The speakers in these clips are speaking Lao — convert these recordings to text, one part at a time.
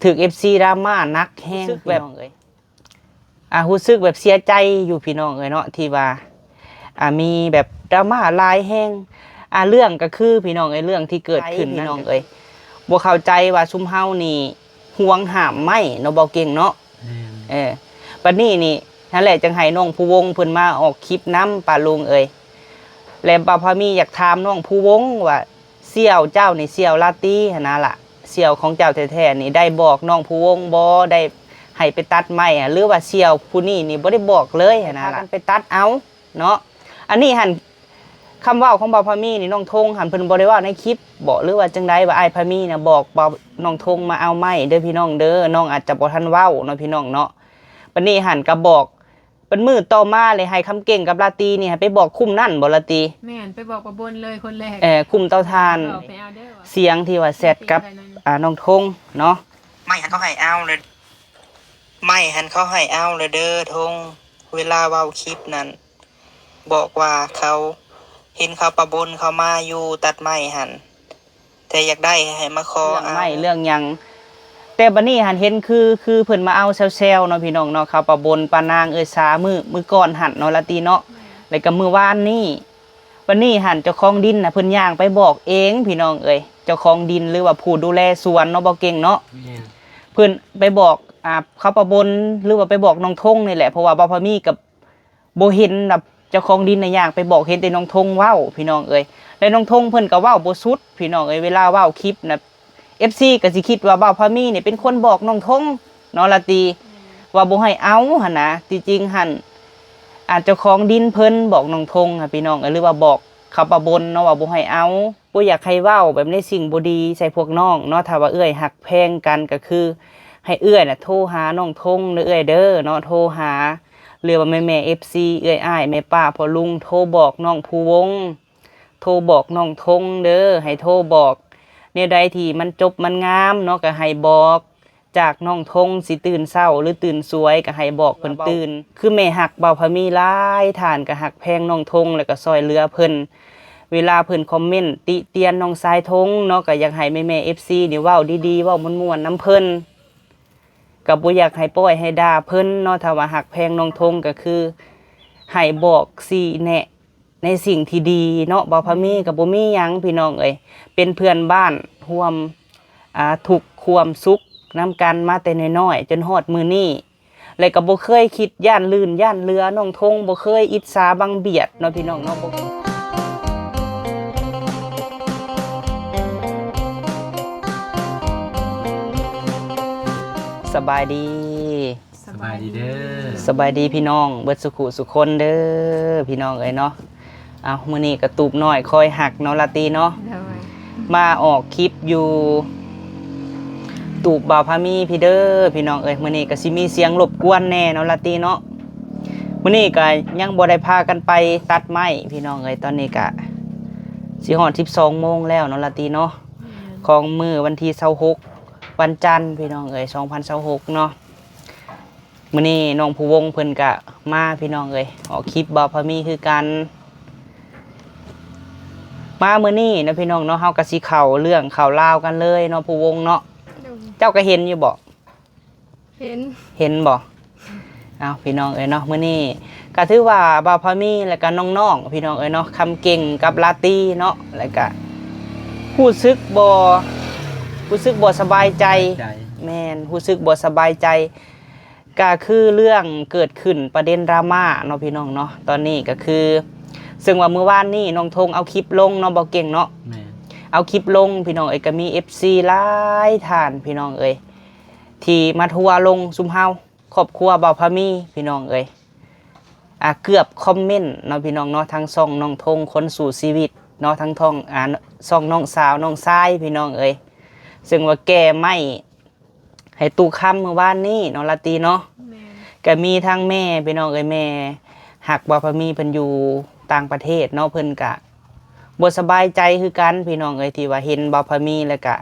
ຖືກເອັຟຊີດຣາມາໜັກແຮງ ຮູ້ສຶກແບບ ພີ່ນ້ອງເອີຍ ອ່າ ຮູ້ສຶກແບບເສຍໃຈຢູ່ພີ່ນ້ອງເອີຍເນາະ ທີ່ວ່າ ອ່າ ມີແບບດຣາມາຫຼາຍແຮງ ອ່າ ເລື່ອງກໍຄືພີ່ນ້ອງເອີຍ ເລື່ອງທີ່ເກີດຂຶ້ນນັ້ນ ພີ່ນ້ອງເອີຍ ບໍ່ເຂົ້າໃຈວ່າຊຸມເຮົານີ້ຫວງຫ້າມໄມ້ເນາະ ເບົາເກັ່ງເນາະ ແມ່ນ ເອີ ບັດນີ້ນີ້ ຫັ້ນແຫຼະ ຈັ່ງໃຫ້ນ້ອງພູວົງເພິ່ນມາອອກຄລິບນຳ ປ້າລຸງເອີຍ ແລະ ບ່າວພາມີຢາກຖາມນ້ອງພູວົງວ່າ ສ່ຽວເຈົ້ານີ້ ສ່ຽວລາຕີຫັ້ນນະລະ ສ່ຽວຂອງເຈົ້າແທ້ໆນີ້ ໄດ້ບອກນ້ອງພູວົງບໍ່ ໄດ້ໃຫ້ໄປຕັດໄມ້ ຫຼືວ່າສ່ຽວຜູ້ນີ້ນີ້ບໍ່ໄດ້ບອກເລີຍຫັ້ນນະລະ ພາກັນໄປຕັດເອົາເນາະ ອັນນີ້ຫັ້ນ ຄຳເວົ້າຂອງບ່າວພາມີນີ້ ນ້ອງທົງຫັ້ນເພິ່ນບໍ່ໄດ້ເວົ້າໃນຄລິບບໍ ຫຼືວ່າຈັ່ງໃດ ວ່າອ້າຍພາມີນະບອກ ບອກນ້ອງທົງມາເອົາໄມ້ເດີພີ່ນ້ອງເດີ ນ້ອງອາດຈະບໍ່ທັນເວົ້າເນາະ ພີ່ນ້ອງເນາະ ບັດນີ້ຫັ້ນກໍບອກ ເປັນມື້ຕໍ່ມາເລີຍ ໃຫ້ຄຳເກັ່ງກັບລາຕີນີ້ ໃຫ້ໄປບອກຄຸ້ມນັ້ນບໍລາຕີ? ແມ່ນ ໄປບອກປ້າບົນເລີຍຄົນແລກ ເອີ ຄຸ້ມເຕົາຖ່ານ ບອກໄປເອົາເດີວ່າ ສຽງທີ່ວ່າແຊັດກັບ ອ່າ ນ້ອງທົງເນາະ ໄມ້ຫັ້ນເຂົາໃຫ້ເອົາເລີຍ ໄມ້ຫັ້ນເຂົາໃຫ້ເອົາເລີຍເດີທົງ ເວລາເວົ້າຄລິບນັ້ນ ບອກວ່າເຂົາ ເຫັນເຂົາປ້າບົນເຂົາມາຢູ່ຕັດໄມ້ຫັ້ນ ແຕ່ຢາກໄດ້ໃຫ້ມາຂໍເອົາ ເລື່ອງໄມ້ເລື່ອງຫຍັງ ແຕ່ບັດນີ້ຫັ້ນເຫັນຄື ຄືເພິ່ນມາເອົາແຊວໆເນາະ ພີ່ນ້ອງເນາະ ເຂົາປ້າບົນ ປ້ານາງ ເອື້ອຍສາ ມື້ ມື້ກ່ອນຫັ້ນເນາະ ລາຕີເນາະ ແລ້ວກໍມື້ວານນີ້ ບັດນີ້ຫັ້ນເຈົ້າຂອງດິນນະ ເພິ່ນຍ່າງໄປບອກເອງ ພີ່ນ້ອງເອີຍ ເຈົ້າຂອງດິນ ຫຼືວ່າຜູ້ດູແລສວນເນາະ ເບົາເກັ່ງເນາະ ແມ່ນ ເພິ່ນໄປບອກ ອ່າ ເຂົາປ້າບົນ ຫຼືວ່າໄປບອກນ້ອງທົງນີ້ແຫຼະ ເພາະວ່າບ່າວພາມີກໍ ບໍ່ເຫັນແບບເຈົ້າຂອງດິນນະຍ່າງໄປບອກ ເຫັນແຕ່ນ້ອງທົງເວົ້າ ພີ່ນ້ອງເອີຍ ແລະ ນ້ອງທົງເພິ່ນກໍເວົ້າບໍ່ສຸດ ພີ່ນ້ອງເອີຍ ເວລາເວົ້າຄລິບນະ ເອັຟຊີກໍຊິຄິດວ່າບ່າວພາມີນີ້ເປັນຄົນບອກນ້ອງທົງເນາະ ລາຕີ ວ່າບໍ່ໃຫ້ເອົາຫັ້ນນະ ທີ່ຈິງຫັ້ນ ອາດເຈົ້າຂອງດິນເພິ່ນບອກນ້ອງທົງຫັ້ນ ພີ່ນ້ອງເອີຍ ຫຼືວ່າບອກເຂົາປ້າບົນເນາະ ວ່າບໍ່ໃຫ້ເອົາ ບໍ່ຢາກໃຫ້ເວົ້າແບບໃນສິ່ງບໍ່ດີໃສ່ພວກນ້ອງເນາະ ຖ້າວ່າເອື້ອຍຮັກແພງກັນກໍຄື ໃຫ້ເອື້ອຍນະໂທຫານ້ອງທົງເດີເອື້ອຍເດີເນາະ ໂທຫາ ຫຼືວ່າແມ່ໆ ເອັຟຊີ ເອື້ອຍອ້າຍ ແມ່ປ້າ ພໍ່ລຸງ ໂທບອກນ້ອງພູວົງ ໂທບອກນ້ອງທົງເດີ ໃຫ້ໂທບອກ ແນວໃດທີ່ມັນຈົບມັນງາມເນາະ ກໍໃຫ້ບອກ ຈາກນ້ອງທົງຊິຕື່ນເຊົ້າ ຫຼືຕື່ນສວຍ ກໍໃຫ້ບອກເພິ່ນຕື່ນ ຄືແມ່ຮັກບ່າວພາມີຫຼາຍ ທ່ານກໍຮັກແພງນ້ອງທົງ ແລ້ວກໍຊ່ອຍເຫຼືອເພິ່ນ ເວລາເພິ່ນຄອມເມັນຕິຕຽນນ້ອງຊາຍທົງເນາະ ກໍຢາກໃຫ້ແມ່ໆ ເອັຟຊີ ນີ້ເວົ້າດີໆ ເວົ້າມ່ວນໆນຳເພິ່ນ ກໍບໍ່ຢາກໃຫ້ປ້ອຍໃຫ້ດ່າເພິ່ນເນາະ ຖ້າວ່າຮັກແພງນ້ອງທົງກໍຄືໃຫ້ບອກຊີ້ແນະໃນສິ່ງທີ່ດີເນາະ ບ່າວພາມີກໍບໍ່ມີຫຍັງພີ່ນ້ອງເອີຍ ເປັນເພື່ອນບ້ານຮ່ວມ ອ່າ ທຸກຮ່ວມສຸກນຳກັນມາແຕ່ນ້ອຍໆ ຈົນຮອດມື້ນີ້ ແລະກໍບໍ່ເຄີຍຄິດຢ້ານລື່ນຢ້ານເຫຼືອ ນ້ອງທົງບໍ່ເຄີຍອິດສາບັງບຽດເນາະ ພີ່ນ້ອງເນາະ ສະບາຍດີ ສະບາຍດີເດີ ສະບາຍດີພີ່ນ້ອງເບິດສຸຂູສຸຄົນເດີ ພີ່ນ້ອງເອີຍເນາະ ເອົາ ມື້ນີ້ກະຕູບນ້ອຍຄອຍຮັກເນາະ ລາຕີເນາະ ໂດຍ ມາອອກຄລິບຢູ່ຕູບບ່າວພາມີພີ້ເດີ ພີ່ນ້ອງເອີຍ ມື້ນີ້ກະຊິມີສຽງລົບກວນແດ່ເນາະ ລາຕີເນາະ ມື້ນີ້ກະຍັງບໍ່ໄດ້ພາກັນໄປຕັດໄມ້ ພີ່ນ້ອງເອີຍ ຕອນນີ້ກະຊິຮອດສິບສອງໂມງແລ້ວເນາະ ລາຕີເນາະ ແມ່ນ ຂອງມື້ວັນທີຊາວຫົກ ວັນຈັນ ພີ່ນ້ອງເອີຍ ສອງພັນຊາວຫົກເນາະ ມື້ນີ້ນ້ອງພູວົງເພິ່ນກະມາ ພີ່ນ້ອງເອີຍ ອອກຄລິບບ່າວພາມີຄືກັນ ມາມື້ນີ້ເນາະ ພີ່ນ້ອງເນາະ ເຮົາກະຊິເຂົ້າເລື່ອງເຂົ້າລາວກັນເລີຍເນາະ ພູວົງເນາະ ໂດຍ ເຈົ້າກະເຫັນຢູ່ບໍ່? ເຫັນ ເຫັນບໍ່? ເອົາ ພີ່ນ້ອງເອີຍເນາະ ມື້ນີ້ກະຖືວ່າບ່າວພາມີ ແລະກະນ້ອງໆ ພີ່ນ້ອງເອີຍເນາະ ຄຳເກັ່ງກັບລາຕີເນາະ ແລະກະຮູ້ສຶກບໍ່ ຮູ້ສຶກບໍ່ສະບາຍໃຈ ໃຈ ແມ່ນ ຮູ້ສຶກບໍ່ສະບາຍໃຈ ກະຄືເລື່ອງເກີດຂຶ້ນປະເດັນດຣາມາເນາະ ພີ່ນ້ອງເນາະ ຕອນນີ້ກະຄື ເຊິ່ງວ່າມື້ວານນີ້ນ້ອງທົງເອົາຄລິບລົງເນາະ ບ່າວເກັ່ງເນາະ ແມ່ນ ເອົາຄລິບລົງ ພີ່ນ້ອງເອີຍ ກະມີເອັຟຊີຫຼາຍທ່ານ ພີ່ນ້ອງເອີຍ ທີ່ມາທົວລົງຊຸມເຮົາ ຄອບຄົວບ່າວພາມີ ພີ່ນ້ອງເອີຍ ອ່າ ເກືອບຄອມເມັນເນາະ ພີ່ນ້ອງເນາະ ທັງຊ່ອງນ້ອງທົງຄົນສູ້ຊີວິດເນາະ ທັງຊ່ອງ ອ່າ ຊ່ອງນ້ອງສາວນ້ອງຊາຍ ພີ່ນ້ອງເອີຍ ເຊິ່ງວ່າແກ່ໄມ້ໃຫ້ຕູ້ຄຳມື້ວານນີ້ເນາະ ລາຕີເນາະ ແມ່ນ ກະມີທັງແມ່ ພີ່ນ້ອງເອີຍ ແມ່ຮັກບ່າວພາມີ ເພິ່ນຢູ່ຕ່າງປະເທດເນາະ ເພິ່ນກະບໍ່ສະບາຍໃຈຄືກັນ ພີ່ນ້ອງເອີຍ ທີ່ວ່າເຫັນບ່າວພາມີ ແລະກະ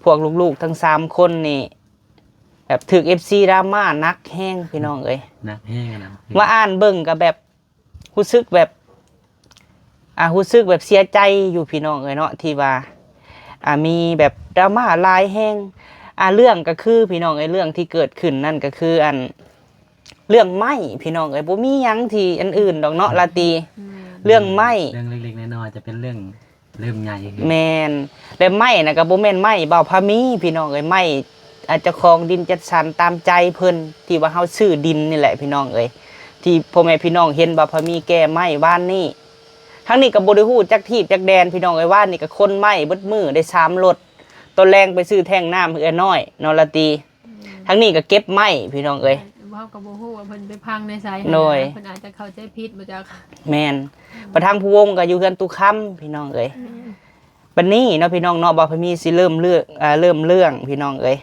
ພວກລູກໆທັງສາມຄົນນີ້ ແບບຖືກເອັຟຊີດຣາມາໜັກແຮງ ພີ່ນ້ອງເອີຍ ໜັກແຮງນະ ມາອ່ານເບິ່ງກະແບບ ຮູ້ສຶກແບບ ອ່າ ຮູ້ສຶກແບບເສຍໃຈຢູ່ ພີ່ນ້ອງເອີຍເນາະ ທີ່ວ່າ ອ່າ ມີແບບດຣາມາຫຼາຍແຮງ ອ່າ ເລື່ອງກໍຄື ພີ່ນ້ອງເອີຍ ເລື່ອງທີ່ເກີດຂຶ້ນນັ້ນກໍຄື ອັນ ເລື່ອງໄມ້ ພີ່ນ້ອງເອີຍ ບໍ່ມີຫຍັງທີ່ອັນອື່ນດອກເນາະ ລາຕີ. ແມ່ນ. ເລື່ອງໄມ້ ເລື່ອງເລັກໆນ້ອຍໆ ຈະເປັນເລື່ອງເລີ່ມໃຫຍ່ຂຶ້ນ. ແມ່ນ. ແລະໄມ້ນະກໍບໍ່ແມ່ນໄມ້ບ່າວພາມີ ພີ່ນ້ອງເອີຍ ໄມ້ ອາ ເຈົ້າຂອງດິນຈັດສັນຕາມໃຈເພິ່ນ ທີ່ວ່າເຮົາຊື້ດິນນີ້ແຫຼະ ພີ່ນ້ອງເອີຍ ທີ່ພໍ່ແມ່ພີ່ນ້ອງເຫັນບ່າວພາມີແກ່ໄມ້ວານນີ້. ທາງນີ້ກໍບໍ່ໄດ້ຮູ້ຈັກທີບຈັກແດນ ພີ່ນ້ອງເອີຍ ວານນີ້ກໍຂົນໄມ້ເບິດມື້ໄດ້ສາມລົດ. ຕອນແລງໄປຊື້ແທ້ງນ້ຳເອື້ອຍນ້ອຍເນາະ ລາຕີ. ອືມ ທາງນີ້ກໍເກັບໄມ້ ພີ່ນ້ອງເອີຍ ເຮົາກໍບໍ່ຮູ້ວ່າເພິ່ນໄປພັງໃນໃສ. ໂດຍ. ເພິ່ນອາດຈະເຂົ້າໃຈຜິດບໍ່ຈັກ. ແມ່ນ. ອືມ ປະທາງຜູ້ວົງກໍຢູ່ເຮືອນຕຸຄຳ ພີ່ນ້ອງເອີຍ. ແມ່ນ. ບັດນີ້ເນາະ ພີ່ນ້ອງເນາະ ບ່າວພາມີຊິເລີ່ມເລື່ອງ ເອີ ເລີ່ມເລື່ອງ ພີ່ນ້ອງເອີຍ.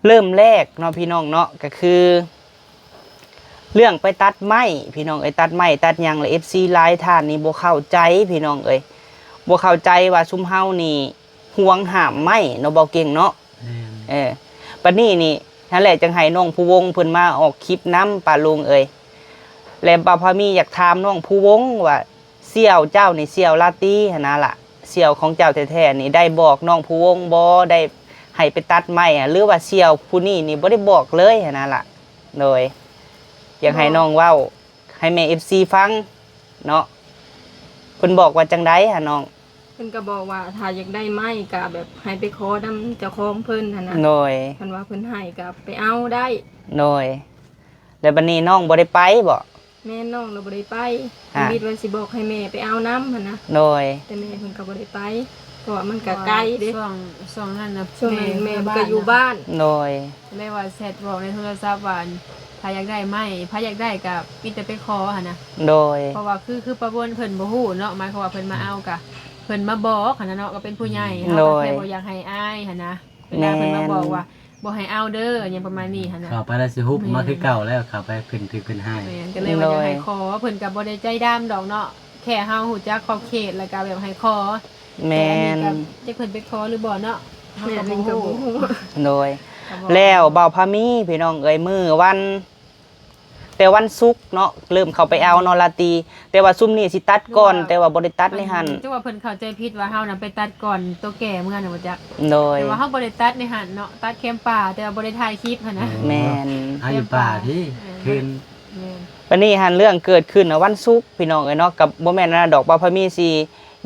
ເລີ່ມແລກເນາະ ພີ່ນ້ອງເນາະ ກໍຄືເລື່ອງໄປຕັດໄມ້ ພີ່ນ້ອງເອີຍ ຕັດໄມ້ຕັດຫຍັງ ແລະ ເອັຟຊີຫຼາຍທ່ານນີ້ບໍ່ເຂົ້າໃຈ ພີ່ນ້ອງເອີຍ ບໍ່ເຂົ້າໃຈວ່າຊຸມເຮົານີ້ຫວງຫ້າມໄມ້ເນາະ ເບົາເກັ່ງເນາະ. ແມ່ນ. ເອີ ບັດນີ້ນີ້ ຫັ້ນແຫຼະ ຈັ່ງໃຫ້ນ້ອງພູວົງເພິ່ນມາອອກຄລິບນຳ ປ້າລຸງເອີຍ. ແລະ ບ່າວພາມີຢາກຖາມນ້ອງພູວົງວ່າ ສ່ຽວເຈົ້ານີ້ ສ່ຽວລາຕີຫັ້ນນະລະ ສ່ຽວຂອງເຈົ້າແທ້ໆນີ້ ໄດ້ບອກນ້ອງພູວົງບໍ່ ໄດ້ໃຫ້ໄປຕັດໄມ້ ຫຼືວ່າສ່ຽວຜູ້ນີ້ນີ້ບໍ່ໄດ້ບອກເລີຍຫັ້ນນະລະ? ໂດຍ. ຢາກໃຫ້ນ້ອງເວົ້າໃຫ້ແມ່ເອັຟຊີຟັງເນາະ ເພິ່ນບອກວ່າຈັ່ງໃດຫານ້ອງ? ເພິ່ນກໍບອກວ່າຖ້າຢາກໄດ້ໄມ້ກໍແບບໃຫ້ໄປຂໍນຳເຈົ້າຂອງເພິ່ນຫັ້ນນະ. ໂດຍ. ຄັນວ່າເພິ່ນໃຫ້ກໍໄປເອົາໄດ້. ໂດຍ. ແລ້ວບັດນີ້ນ້ອງບໍ່ໄດ້ໄປບໍ? ແມ່ນ ນ້ອງລະບໍ່ໄດ້ໄປ. ທຳອິດວ່າຊິບອກໃຫ້ແມ່ໄປເອົານຳຫັ້ນນະ. ໂດຍ. ແຕ່ແມ່ເພິ່ນກໍບໍ່ໄດ້ໄປ ເພາະວ່າມັນກໍໄກເດ້. ຊ່ວງ ຊ່ວງນັ້ນນະ ຊ່ວງນັ້ນແມ່ ແມ່ ເພິ່ນກໍຢູ່ບ້ານ. ໂດຍ. ກໍເລີຍວ່າແຊັດບອກໃນໂທລະສັບວ່າ ຖ້າຢາກໄດ້ໄມ້ ໃຜຢາກໄດ້ກໍມີແຕ່ໄປຂໍຫັ້ນນະ. ໂດຍ. ເພາະວ່າຄື ຄືປ້າບົນເພິ່ນບໍ່ຮູ້ເນາະ ໝາຍຄວາມວ່າເພິ່ນມາເອົາ ອືມ ກໍເພິ່ນມາບອກຫັ້ນນະເນາະ ກໍເປັນຜູ້ໃຫຍ່ ອືມ ເຮົາກໍ ໂດຍ ແຄ່ບໍ່ຢາກໃຫ້ອາຍຫັ້ນນະ. ເວລາເພິ່ນມາບອກວ່າ ແມ່ນ ບໍ່ໃຫ້ເອົາເດີ ຫຍັງປະມານນີ້ຫັ້ນນະ. ເຂົ້າໄປແລ້ວຊິຮຸບມາຄືເກົ່າແລ້ວ ເຂົ້າໄປຂຶ້ນຖືກຂຶ້ນຫາຍ. ແມ່ນ ກໍເລີຍວ່າຢາກໃຫ້ຂໍ ເພິ່ນກໍບໍ່ໄດ້ໃຈດຳດອກເນາະ ແຄ່ເຮົາຮູ້ຈັກຂອບເຂດ ແລ້ວກໍແບບໃຫ້ຂໍ. ແມ່ນ. ແຕ່ອັນນີ້ກໍຈັກເພິ່ນໄປຂໍຫຼືບໍ່ເນາະ ເຮົາກໍບໍ່ຮູ້. ໂດຍ. ແລ້ວບ່າວພາມີ ພີ່ນ້ອງເອີຍ ມື້ວັນ ແຕ່ວັນສຸກເນາະ ເລີ່ມເຂົ້າໄປເອົາເນາະ ລາຕີ. ແຕ່ວ່າຊຸມນີ້ຊິຕັດກ່ອນ ແຕ່ວ່າບໍ່ໄດ້ຕັດໃນຫັ້ນ. ຫຼືວ່າເພິ່ນເຂົ້າໃຈຜິດວ່າເຮົານະໄປຕັດກ່ອນໂຕແກ່ເມືອນະບໍ່ຈັກ. ໂດຍ. ແຕ່ວ່າເຮົາບໍ່ໄດ້ຕັດໃນຫັ້ນເນາະ ຕັດແຄມປ່າ ແຕ່ວ່າບໍ່ໄດ້ຖ່າຍຄລິບຫັ້ນນະ. ອືມ ແມ່ນ. ຫາຢູ່ປ່າທີ່ ແມ່ນ ຄືນ. ແມ່ນ. ບັດນີ້ຫັ້ນເລື່ອງເກີດຂຶ້ນນະວັນສຸກ ພີ່ນ້ອງເອີຍເນາະ ກໍບໍ່ແມ່ນອັນນັ້ນດອກ ບ່າວພາມີຊິ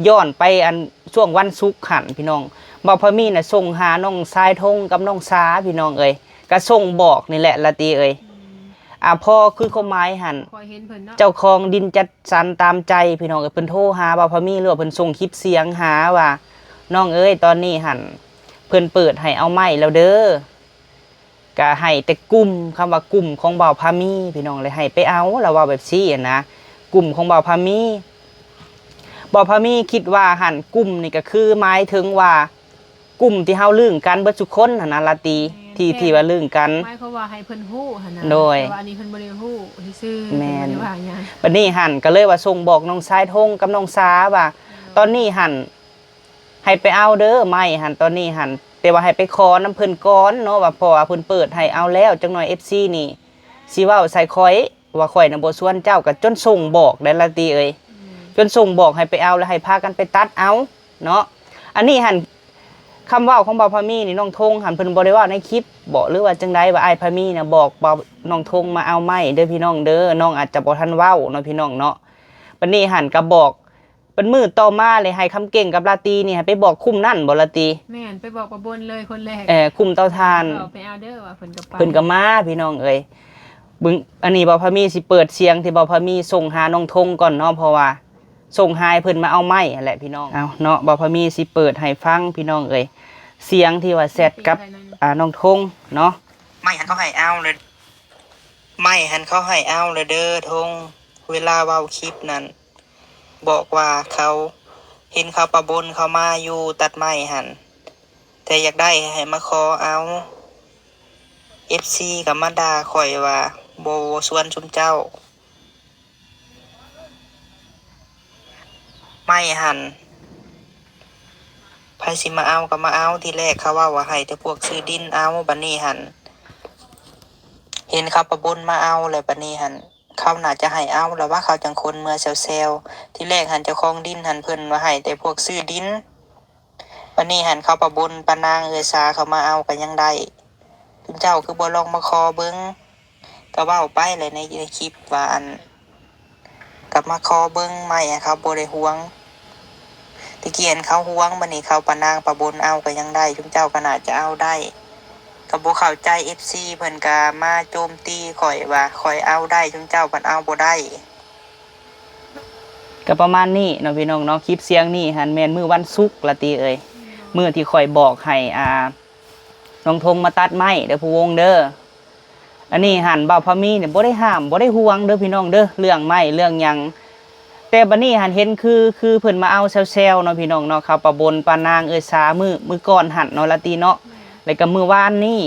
ຍ້ອນໄປອັນຊ່ວງວັນສຸກຫັ້ນ ພີ່ນ້ອງ. ບ່າວພາມີນະສົ່ງຫານ້ອງຊາຍທົງກັບນ້ອງສາ ພີ່ນ້ອງເອີຍ. ກະສົ່ງບອກນີ້ແຫຼະລາຕີເອີຍ. ອືມ ອ່າ ພໍຄືຄວາມໝາຍຫັ້ນ ຂ້ອຍເຫັນເພິ່ນເນາະ ເຈົ້າຂອງດິນຈັດສັນຕາມໃຈ ພີ່ນ້ອງເອີຍ ເພິ່ນໂທຫາບ່າວພາມີ ຫຼືວ່າເພິ່ນສົ່ງຄລິບສຽງຫາວ່າ ນ້ອງເອີຍ ຕອນນີ້ຫັ້ນເພິ່ນເປີດໃຫ້ເອົາໄມ້ແລ້ວເດີ ກະໃຫ້ແຕ່ກຸ່ມ ຄຳວ່າກຸ່ມຂອງບ່າວພາມີ ພີ່ນ້ອງ ແລ້ວໃຫ້ໄປເອົາ ລາວເວົ້າແບບຊີ້ຫັ້ນນະ ກຸ່ມຂອງບ່າວພາມີ. ບ່າວພາມີຄິດວ່າຫັ້ນ ກຸ່ມນີ້ກະຄືໝາຍເຖິງວ່າ ກຸ່ມທີ່ເຮົາລຶ້ງກັນເບິດສູ່ຄົນຫັ້ນນະ ລາຕີ. ແມ່ນ ທີ່ ແມ່ນ ທີ່ວ່າລຶ້ງກັນ ໝາຍຄວາມວ່າໃຫ້ເພິ່ນຮູ້ຫັ້ນນະ. ໂດຍ. ແຕ່ວ່າອັນນີ້ເພິ່ນບໍ່ໄດ້ຮູ້ຊື່ໆ. ແມ່ນ. ເພິ່ນບໍ່ໄດ້ວ່າຫຍັງ. ບັດນີ້ຫັ້ນກໍເລີຍວ່າສົ່ງບອກນ້ອງຊາຍທົງກັບນ້ອງສາວ່າ ອືມ ຕອນນີ້ຫັ້ນໃຫ້ໄປເອົາເດີໄມ້ຫັ້ນ ຕອນນີ້ຫັ້ນ ແຕ່ວ່າໃຫ້ໄປຂໍນຳເພິ່ນກ່ອນເນາະ ວ່າເພາະວ່າເພິ່ນເປີດໃຫ້ເອົາແລ້ວ ຈັກໜ້ອຍເອັຟຊີນີ້ຊິເວົ້າໃສ່ຂ້ອຍ ວ່າຂ້ອຍນະບໍ່ຊວນເຈົ້າ ກໍຈົນສົ່ງບອກໄດ້ລະຕິເອີຍ. ອືມ ຈົນສົ່ງບອກໃຫ້ໄປເອົາ ແລ້ວໃຫ້ພາກັນໄປຕັດເອົາເນາະ. ອັນນີ້ຫັ້ນ ຄຳເວົ້າຂອງບ່າວພາມີນີ້ ນ້ອງທົງຫັ້ນເພິ່ນບໍ່ໄດ້ເວົ້າໃນຄລິບບໍ ຫຼືວ່າຈັ່ງໃດ ວ່າອ້າຍພາມີນະບອກບ່າວ ນ້ອງທົງມາເອົາໄມ້ເດີພີ່ນ້ອງເດີ ນ້ອງອາດຈະບໍ່ທັນເວົ້າເນາະພີ່ນ້ອງເນາະ. ບັດນີ້ຫັ້ນກໍບອກ ເປັນມື້ຕໍ່ມາເລີຍ ໃຫ້ຄຳເກັ່ງກັບລາຕີນີ້ໃຫ້ໄປບອກຄຸ້ມນັ້ນບໍລາຕີ? ແມ່ນ ໄປບອກປ້າບົນເລີຍຄົນແລກ ເອີ ຄຸ້ມເຕົາຖ່ານ ເວົ້າໄປເອົາເດີວ່າເພິ່ນກໍໄປ ເພິ່ນກໍມາພີ່ນ້ອງເອີຍ. ເບິ່ງ ອັນນີ້ບ່າວພາມີຊິເປີດສຽງທີ່ບ່າວພາມີສົ່ງຫານ້ອງທົງກ່ອນເນາະ ເພາະວ່າສົ່ງໃຫ້ເພິ່ນມາເອົາໄມ້ຫັ້ນແຫຼະພີ່ນ້ອງ. ເອົາເນາະ ບ່າວພາມີຊິເປີດໃຫ້ຟັງພີ່ນ້ອງເອີຍ ສຽງທີ່ວ່າແຊັດກັບ ອ່າ ນ້ອງທົງເນາະ. ໄມ້ຫັ້ນເຂົາໃຫ້ເອົາເລີຍ ໄມ້ຫັ້ນເຂົາໃຫ້ເອົາແລ້ວເດີທົງ ເວລາເວົ້າຄລິບນັ້ນ ບອກວ່າເຂົາເຫັນເຂົາປະບົນເຂົາມາຢູ່ຕັດໄມ້ຫັ້ນ ແຕ່ຢາກໄດ້ໃຫ້ມາຂໍເອົາ. ເອັຟຊີກໍມາດ່າຂ້ອຍວ່າ ບໍ່ ບໍ່ຊວນຊຸມເຈົ້າ. ໄມ້ຫັ້ນ ໃຜຊິມາເອົາກໍມາເອົາ ທີແລກເຂົາເວົ້າວ່າໃຫ້ແຕ່ພວກຊື້ດິນເອົາ ບັດນີ້ຫັ້ນ ເຫັນເຂົາປະບົນມາເອົາ ແລ້ວບັດນີ້ຫັ້ນ ເຂົາໜ້າຈະໃຫ້ເອົາລະວ່າ ເຂົາຈັ່ງຂົນເມືອແຊວໆ. ທີແລກຫັ້ນເຈົ້າຂອງດິນຫັ້ນເພິ່ນວ່າໃຫ້ແຕ່ພວກຊື້ດິນ ບ ບັດນີ້ຫັ້ນເຂົາປະບົນປະນາງເອື້ອຍສາເຂົາມາເອົາກໍຍັງໄດ້. ຊຸມເຈົ້າຄືບໍ່ລອງມາຂໍເບິ່ງ? ກໍເວົ້າໄປແຫຼະໃນ ໃນຄລິບວ່າ ອັນ ກໍມາຂໍເບິ່ງໃໝ່ ເຂົາບໍ່ໄດ້ຫວງ. ຕະກີ້ຫັ້ນເຂົາຫວງ ບັດນີ້ເຂົາປະນາງປະບົນເອົາກໍຍັງໄດ້ ຊຸມເຈົ້າກໍໜ້າຈະເອົາໄດ້. ກໍບໍ່ເຂົ້າໃຈ ເອັຟຊີ ເພິ່ນກໍມາໂຈມຕີຂ້ອຍວ່າຂ້ອຍເອົາໄດ້ ຊຸມເຈົ້າພັດເອົາບໍ່ໄດ້. ກໍປະມານນີ້ເນາະພີ່ນ້ອງເນາະ. ຄລິບສຽງນີ້ຫັ້ນແມ່ນມື້ວັນສຸກລະຕິເອີຍ ມື້ທີ່ຂ້ອຍບອກໃຫ້ ອ່າ ນ້ອງທົງມາຕັດໄມ້ເດີຜູ້ວົງເດີ. ອັນນີ້ຫັ້ນບ່າວພາມີນີ້ບໍ່ໄດ້ຫ້າມ ບໍ່ໄດ້ຫວງເດີພີ່ນ້ອງເດີ ເລື່ອງໄມ້ເລື່ອງຫຍັງ. ແຕ່ບັດນີ້ຫັ້ນເຫັນຄື ຄືເພິ່ນມາເອົາແຊວໆເນາະພີ່ນ້ອງເນາະ ເຂົາປະບົນປະນາງເອື້ອຍສາມື້ ມື້ກ່ອນຫັ້ນເນາະລະຕິເນາະ ແລ້ວກໍມື້ວານນີ້.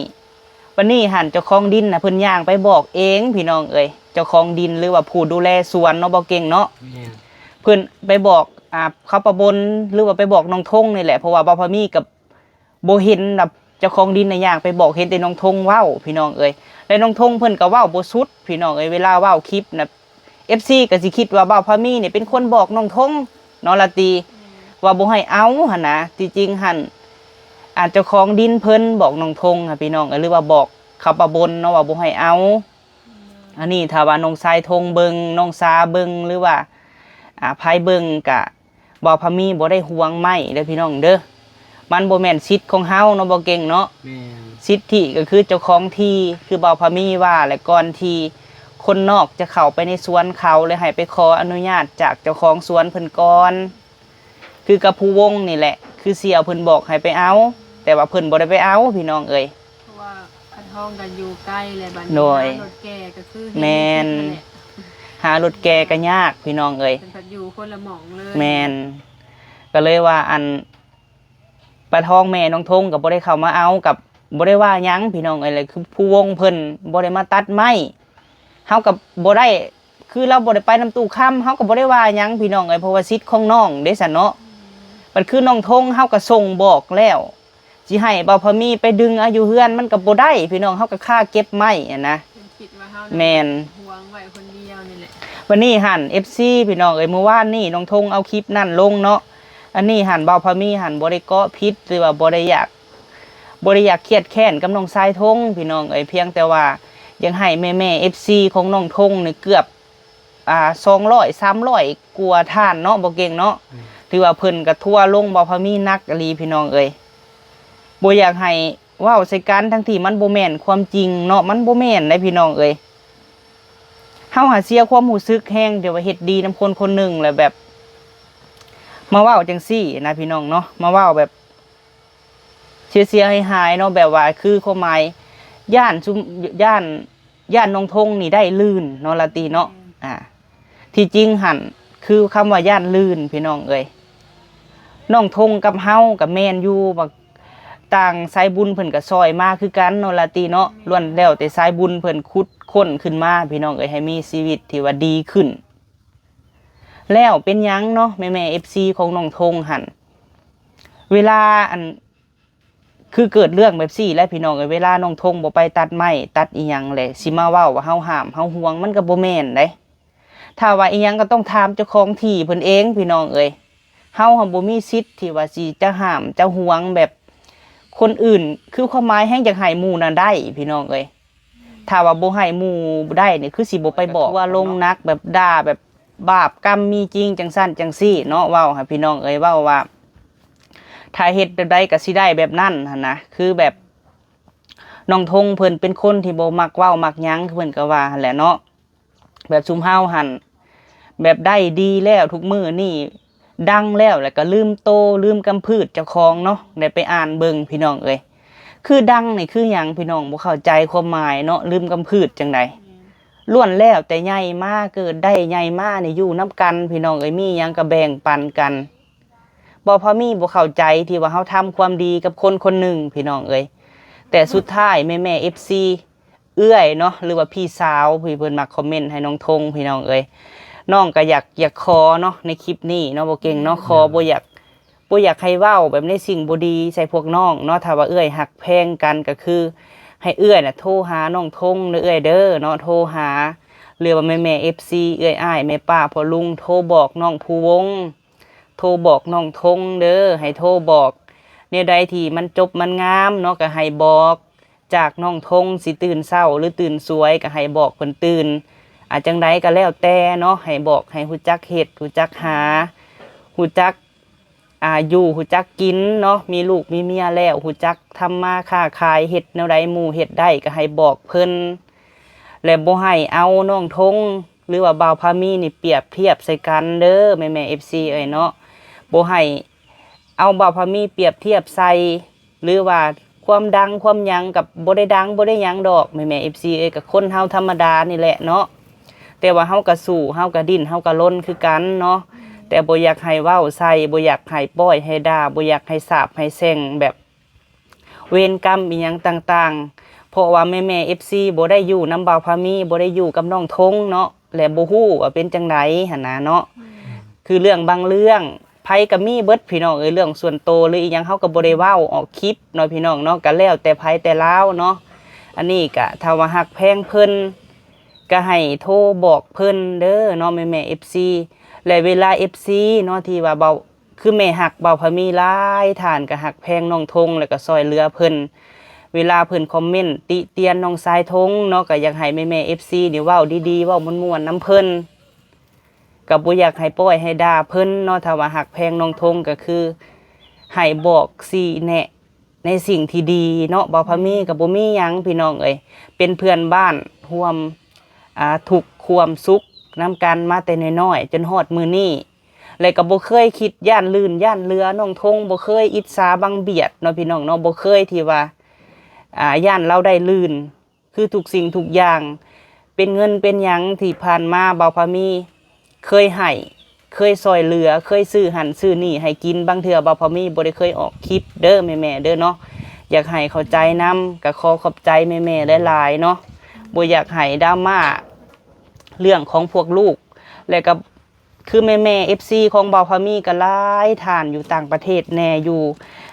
ບັດນີ້ຫັ້ນເຈົ້າຂອງດິນນະເພິ່ນຍ່າງໄປບອກເອງພີ່ນ້ອງເອີຍ ເຈົ້າຂອງດິນ ຫຼືວ່າຜູ້ດູແລສວນເນາະ ບໍ່ເກັ່ງເນາະ. ແມ່ນ. ເພິ່ນໄປບອກ ອ່າ ເຂົາປະບົນ ຫຼືວ່າໄປບອກນ້ອງທົງນີ້ແຫຼະ ເພາະວ່າບ່າວພາມີກັບ ບໍ່ເຫັນແບບເຈົ້າຂອງດິນນະຍ່າງໄປບອກ ເຫັນແຕ່ນ້ອງທົງເວົ້າພີ່ນ້ອງເອີຍ. ແລະນ້ອງທົງເພິ່ນກໍເວົ້າບໍ່ສຸດພີ່ນ້ອງເອີຍ ເວລາເວົ້າຄລິບນະ ເອັຟຊີ ກໍຊິຄິດວ່າບ່າວພາມີນີ້ເປັນຄົນບອກນ້ອງທົງເນາະລະຕິ ວ່າບໍ່ໃຫ້ເອົາຫັ້ນນະ. ທີ່ຈິງຫັ້ນ ອ່າ ເຈົ້າຂອງດິນເພິ່ນບອກນ້ອງທົງຫັ້ນພີ່ນ້ອງເອີຍ ຫຼືວ່າບອກເຂົາປະບົນເນາະວ່າບໍ່ໃຫ້ເອົາ. ອັນນີ້ຖ້າວ່ານ້ອງຊາຍທົງເບິ່ງ ນ້ອງສາເບິ່ງ ຫຼືວ່າ ອ່າ ໃຜເບິ່ງກະ ບ່າວພາມີບໍ່ໄດ້ຫວງໄມ້ເດີພີ່ນ້ອງເດີ ມັນບໍ່ແມ່ນສິດຂອງເຮົາເນາະ ບໍ່ເກັ່ງເນາະ. ແມ່ນ. ສິດທິກໍຄືເຈົ້າຂອງທີ່ ຄືບ່າວພາມີວ່າແຫຼະ ກ່ອນທີ່ຄົນນອກຈະເຂົ້າໄປໃນສວນເຂົາ ແລະໃຫ້ໄປຂໍອະນຸຍາດຈາກເຈົ້າຂອງສວນເພິ່ນກ່ອນ. ຄືກັບພູວົງນີ້ແຫຼະ ຄືສ່ຽວເພິ່ນບອກໃຫ້ໄປເອົາ ແຕ່ວ່າເພິ່ນບໍ່ໄດ້ໄປເອົາພີ່ນ້ອງເອີຍ. ເພາະວ່າ ຄັນຫ້ອງກັນຢູ່ໃກ້ແຫຼະ ບັດນີ້ ໂດຍ ຫາລົດແກ່ກໍຄື ແມ່ນ ເຮັດແຫຼະ ຫາລົດແກ່ກໍຍາກພີ່ນ້ອງເອີຍ ເພິ່ນພັດຢູ່ຄົນລະໝ່ອງເລີຍ. ແມ່ນ. ກໍເລີຍວ່າ ອັນ ປະທອງແມ່ນ້ອງທົງກໍບໍ່ໄດ້ເຂົ້າມາເອົາ ກັບບໍ່ໄດ້ວ່າຫຍັງພີ່ນ້ອງເອີຍ. ແລ້ວຄືພູວົງເພິ່ນບໍ່ໄດ້ມາຕັດໄມ້ ເຮົາກໍບໍ່ໄດ້ ຄືລາວບໍ່ໄດ້ໄປນຳຕູ້ຄຳ ເຮົາກໍບໍ່ໄດ້ວ່າຫຍັງພີ່ນ້ອງເອີຍ ເພາະວ່າສິດຂອງນ້ອງເດ້ຊັ້ນເນາະ. ບັດຄືນ້ອງທົງ ເຮົາກໍສົ່ງບອກແລ້ວ ຊິໃຫ້ບ່າວພາມີໄປດຶງເອົາຢູ່ເຮືອນ ມັນກໍບໍ່ໄດ້ພີ່ນ້ອງ ເຮົາກໍຄາເກັບໄມ້ຫັ້ນນະ. ເພິ່ນຄິດວ່າເຮົາ ແມ່ນ ຫວງໄວ້ຄົນດຽວນີ້ແຫຼະ. ບັດນີ້ຫັ້ນ ເອັຟຊີ ພີ່ນ້ອງເອີຍ ມື້ວານນີ້ນ້ອງທົງເອົາຄລິບນັ້ນລົງເນາະ. ອັນນີ້ຫັ້ນ ບ່າວພາມີຫັ້ນບໍ່ໄດ້ເກາະຜິດ ຫຼືວ່າບໍ່ໄດ້ຢາກ ບໍ່ໄດ້ຢາກຄຽດແຄ້ນກັບນ້ອງຊາຍທົງພີ່ນ້ອງເອີຍ ພຽງແຕ່ວ່າຢາກໃຫ້ແມ່ໆ ເອັຟຊີ ຂອງນ້ອງທົງນີ້ເກືອບ ອ່າ ສອງຮ້ອຍ ສາມຮ້ອຍກວ່າທ່ານເນາະ ບໍ່ເກັ່ງເນາະ. ອືມ. ຖືວ່າເພິ່ນກະທົວລົງບ່າວພາມີໜັກອີ່ຫຼີພີ່ນ້ອງເອີຍ ບໍ່ຢາກໃຫ້ເວົ້າໃສ່ກັນ ທັງທີ່ມັນບໍ່ແມ່ນຄວາມຈິງເນາະ ມັນບໍ່ແມ່ນເດ້ພີ່ນ້ອງເອີຍ. ເຮົາຫາເສຍຄວາມຮູ້ສຶກແຮງ ທີ່ວ່າເຮັດດີນຳຄົນຄົນໜຶ່ງ ແລ້ວແບບມາເວົ້າຈັ່ງຊີ້ນະພີ່ນ້ອງເນາະ ມາເວົ້າແບບ ເສຍໆຫາຍໆເນາະ ແບບວ່າຄືຄວາມໝາຍ ຢ້ານຊຸມ ຢ້ານ ຢ້ານນ້ອງທົງນີ້ໄດ້ລື່ນເນາະ ລາຕີເນາະ. ອາ ທີ່ຈິງຫັ້ນ ຄືຄຳວ່າຢ້ານລື່ນ ພີ່ນ້ອງເອີຍ ນ້ອງທົງກັບເຮົາກໍແມ່ນຢູ່ ວ່າຕ່າງສາຍບຸນເພິ່ນກໍຊ່ອຍມາຄືກັນເນາະ ລາຕີເນາະ. ລ້ວນແລ້ວແຕ່ສາຍບຸນເພິ່ນຂຸດຄົ້ນຂຶ້ນມາ ພີ່ນ້ອງເອີຍ ໃຫ້ມີຊີວິດທີ່ວ່າດີຂຶ້ນ. ແລ້ວເປັນຫຍັງເນາະ ແມ່ໆ ເອັຟຊີ ຂອງນ້ອງທົງຫັ້ນ ເວລາ ອັນ ຄືເກີດເລື່ອງແບບຊີ້ແຫຼະ ພີ່ນ້ອງເອີຍ ເວລານ້ອງທົງບໍ່ໄປຕັດໄມ້ຕັດອີ່ຫຍັງແຫຼະ ຊິມາເວົ້າວ່າເຮົາຫ້າມເຮົາຫວງ ມັນກໍບໍ່ແມ່ນເດ້. ຖ້າວ່າອີ່ຫຍັງກໍຕ້ອງຖາມເຈົ້າຂອງທີ່ເພິ່ນເອງ ພີ່ນ້ອງເອີຍ. ເຮົາຫັ້ນບໍ່ມີສິດທີ່ວ່າຊິຈະຫ້າມຈະຫວງແບບຄົນອື່ນ ຄືຄວາມໝາຍແຮ່ງຢາກໃຫ້ໝູ່ນັ້ນໄດ້ ພີ່ນ້ອງເອີຍ. ຖ້າວ່າບໍ່ໃຫ້ໝູ່ໄດ້ນີ້ ຄືຊິບໍ່ໄປບອກ ວ່າລົງໜັກແບບດ່າແບບບາບກຳມີຈິງ ຈັ່ງຊັ້ນຈັ່ງຊີ້ເນາະ. ເວົ້າໃຫ້ພີ່ນ້ອງເອີຍ ເວົ້າວ່າ ຖ້າເຮັດແບບໃດກໍຊິໄດ້ແບບນັ້ນຫັ້ນນະ. ຄືແບບນ້ອງທົງເພິ່ນເປັນຄົນທີ່ບໍ່ມັກເວົ້າມັກຫຍັງ ເພິ່ນກໍວ່າຫັ້ນແຫຼະເນາະ. ແບບຊຸມເຮົາຫັ້ນ ແບບໄດ້ດີແລ້ວ ທຸກມື້ນີ້ດັງແລ້ວ ແລ້ວກໍລືມໂຕລືມກຳພືດເຈົ້າຂອງເນາະ. ໄດ້ໄປອ່ານເບິ່ງ ພີ່ນ້ອງເອີຍ ຄືດັງນີ້ຄືຫຍັງ ພີ່ນ້ອງບໍ່ເຂົ້າໃຈຄວາມໝາຍເນາະ ລືມກຳພືດຈັ່ງໃດ. ລ້ວນແລ້ວແຕ່ໃຫຍ່ມາ ເກີດໄດ້ໃຫຍ່ມານີ້ຢູ່ນຳກັນ ພີ່ນ້ອງເອີຍ ມີຫຍັງກໍແບ່ງປັນກັນ. ບໍ່ພໍມີ ບໍ່ເຂົ້າໃຈທີ່ວ່າເຮົາທຳຄວາມດີກັບຄົນຄົນໜຶ່ງ ພີ່ນ້ອງເອີຍ. ແຕ່ສຸດທ້າຍແມ່ໆ ເອັຟຊີ ເອື້ອຍເນາະ ຫຼືວ່າພີ່ສາວ ທີ່ເພິ່ນມັກຄອມເມັນໃຫ້ນ້ອງທົງ ພີ່ນ້ອງເອີຍ ນ້ອງກໍຢາກ ຢາກຂໍເນາະ ໃນຄລິບນີ້ເນາະ ບໍ່ເກັ່ງເນາະ ຂໍ ບໍ່ຢາກ ບໍ່ຢາກໃຫ້ເວົ້າແບບໃນສິ່ງບໍ່ດີໃສ່ພວກນ້ອງເນາະ. ຖ້າວ່າເອື້ອຍຮັກແພງກັນ ກໍຄືໃຫ້ເອື້ອຍນະໂທຫານ້ອງທົງເດີເອື້ອຍເດີເນາະ ໂທຫາ ຫຼືວ່າແມ່ໆ ເອັຟຊີ ເອື້ອຍອ້າຍ ແມ່ປ້າ ພໍ່ລຸງ ໂທບອກນ້ອງພູວົງ ໂທບອກນ້ອງທົງເດີ ໃຫ້ໂທບອກ ແນວໃດທີ່ມັນຈົບມັນງາມເນາະ ກໍໃຫ້ບອກ. ຈາກນ້ອງທົງຊິຕື່ນເຊົ້າ ຫຼື ຕື່ນສວຍ ກໍໃຫ້ບອກເພິ່ນຕື່ນ ອາ ຈັ່ງໃດກໍແລ້ວແຕ່ເນາະ ໃຫ້ບອກ ໃຫ້ຮູ້ຈັກເຮັດ ຮູ້ຈັກຫາ ຮູ້ຈັກ ອ່າ ຢູ່ ຮູ້ຈັກກິນເນາະ ມີລູກມີເມຍແລ້ວ ຮູ້ຈັກທຳມາຄ້າຂາຍ ເຮັດແນວໃດໝູ່ເຮັດໄດ້ກໍໃຫ້ບອກເພິ່ນ ແລະ ບໍ່ໃຫ້ເອົານ້ອງທົງ ຫຼືວ່າບ່າວພາມີນີ້ປຽບທຽບໃສ່ກັນເດີ ແມ່ໆ ເອັຟຊີ ເອີຍເນາະ ບໍ່ໃຫ້ເອົາບ່າວພາມີປຽບທຽບໃສ່ ຫຼືວ່າຄວາມດັງຄວາມຫຍັງກໍບໍ່ໄດ້ດັງບໍ່ໄດ້ຫຍັງດອກ ແມ່ໆ ເອັຟຊີ ເອີຍ ກໍຄົນເຮົາທຳມະດານີ້ແຫຼະເນາະ ແຕ່ວ່າເຮົາກໍສູ້ ເຮົາກໍດີ້ນ ເຮົາກໍລົນຄືກັນເນາະ ແຕ່ບໍ່ຢາກໃຫ້ເວົ້າໃສ່ ບໍ່ຢາກໃຫ້ປ້ອຍໃຫ້ດ່າ ບໍ່ຢາກໃຫ້ສາບໃຫ້ແຊ່ງແບບ ເວນກຳອີ່ຫຍັງຕ່າງໆ ເພາະວ່າແມ່ໆ ເອັຟຊີ ບໍ່ໄດ້ຢູ່ນຳບ່າວພາມີ ບໍ່ໄດ້ຢູ່ກັບນ້ອງທົງເນາະ ແລະ ບໍ່ຮູ້ວ່າເປັນຈັ່ງໃດຫັ້ນນະເນາະ ຄືເລື່ອງບາງເລື່ອງ ໃຜກໍມີເບິດພີ່ນ້ອງເອີຍ ເລື່ອງສ່ວນໂຕ ຫຼື ອີ່ຫຍັງ ເຮົາກໍບໍ່ໄດ້ເວົ້າອອກຄລິບເນາະ ພີ່ນ້ອງເນາະ ກໍແລ້ວແຕ່ໃຜແຕ່ລາວເນາະ ອັນນີ້ກໍຖ້າວ່າຮັກແພງເພິ່ນ ກໍໃຫ້ໂທບອກເພິ່ນເດີເນາະ ແມ່ໆ ເອັຟຊີ ແລະ ເວລາ ເອັຟຊີ ເນາະ ທີ່ວ່າເວົ້າ ຄືແມ່ຮັກບ່າວພາມີຫຼາຍ ທ່ານກໍຮັກແພງນ້ອງທົງ ແລ້ວກໍຊ່ອຍເຫຼືອເພິ່ນ ເວລາເພິ່ນຄອມເມັນຕິຕຽນນ້ອງຊາຍທົງເນາະ ກໍຢາກໃຫ້ແມ່ໆ ເອັຟຊີ ນີ້ເວົ້າດີໆ ເວົ້າມ່ວນໆນຳເພິ່ນ ກໍບໍ່ຢາກໃຫ້ປ້ອຍໃຫ້ດ່າເພິ່ນເນາະ ຖ້າວ່າຮັກແພງນ້ອງທົງ ກໍຄືໃຫ້ບອກຊີ້ແນະ ໃນສິ່ງທີ່ດີເນາະ ບ່າວພາມີກໍບໍ່ມີຫຍັງພີ່ນ້ອງເອີຍ ເປັນເພື່ອນບ້ານຮ່ວມ ອ່າ ທຸກຮ່ວມສຸກນຳກັນມາແຕ່ນ້ອຍໆ ຈົນຮອດມື້ນີ້ ແລະກໍບໍ່ເຄີຍຄິດຢ້ານລື່ນຢ້ານເຫຼືອ ນ້ອງທົງບໍ່ເຄີຍອິດສາບັງບຽດເນາະ ພີ່ນ້ອງເນາະ ບໍ່ເຄີຍທີ່ວ່າ ອ່າ ຢ້ານລາວໄດ້ລື່ນ ຄືທຸກສິ່ງທຸກຢ່າງ ເປັນເງິນເປັນຫຍັງທີ່ຜ່ານມາ ບ່າວພາມີເຄີຍໃຫ້ ເຄີຍຊ່ອຍເຫຼືອ ເຄີຍຊື້ຫັ້ນຊື້ນີ້ໃຫ້ກິນ ບາງເທື່ອບ່າວພາມີບໍ່ໄດ້ເຄີຍອອກຄລິບເດີແມ່ໆເດີເນາະ ຢາກໃຫ້ເຂົ້າໃຈນຳ ກໍຂໍຂອບໃຈແມ່ໆຫຼາຍໆເນາະ ບໍ່ຢາກໃຫ້ດຣາມາເລື່ອງຂອງພວກລູກ ແລະກໍ ຄືແມ່ໆ ເອັຟຊີ ຂອງບ່າວພາມີກໍຫຼາຍທ່ານ ຢູ່ຕ່າງປະເທດແດ່ ຢູ່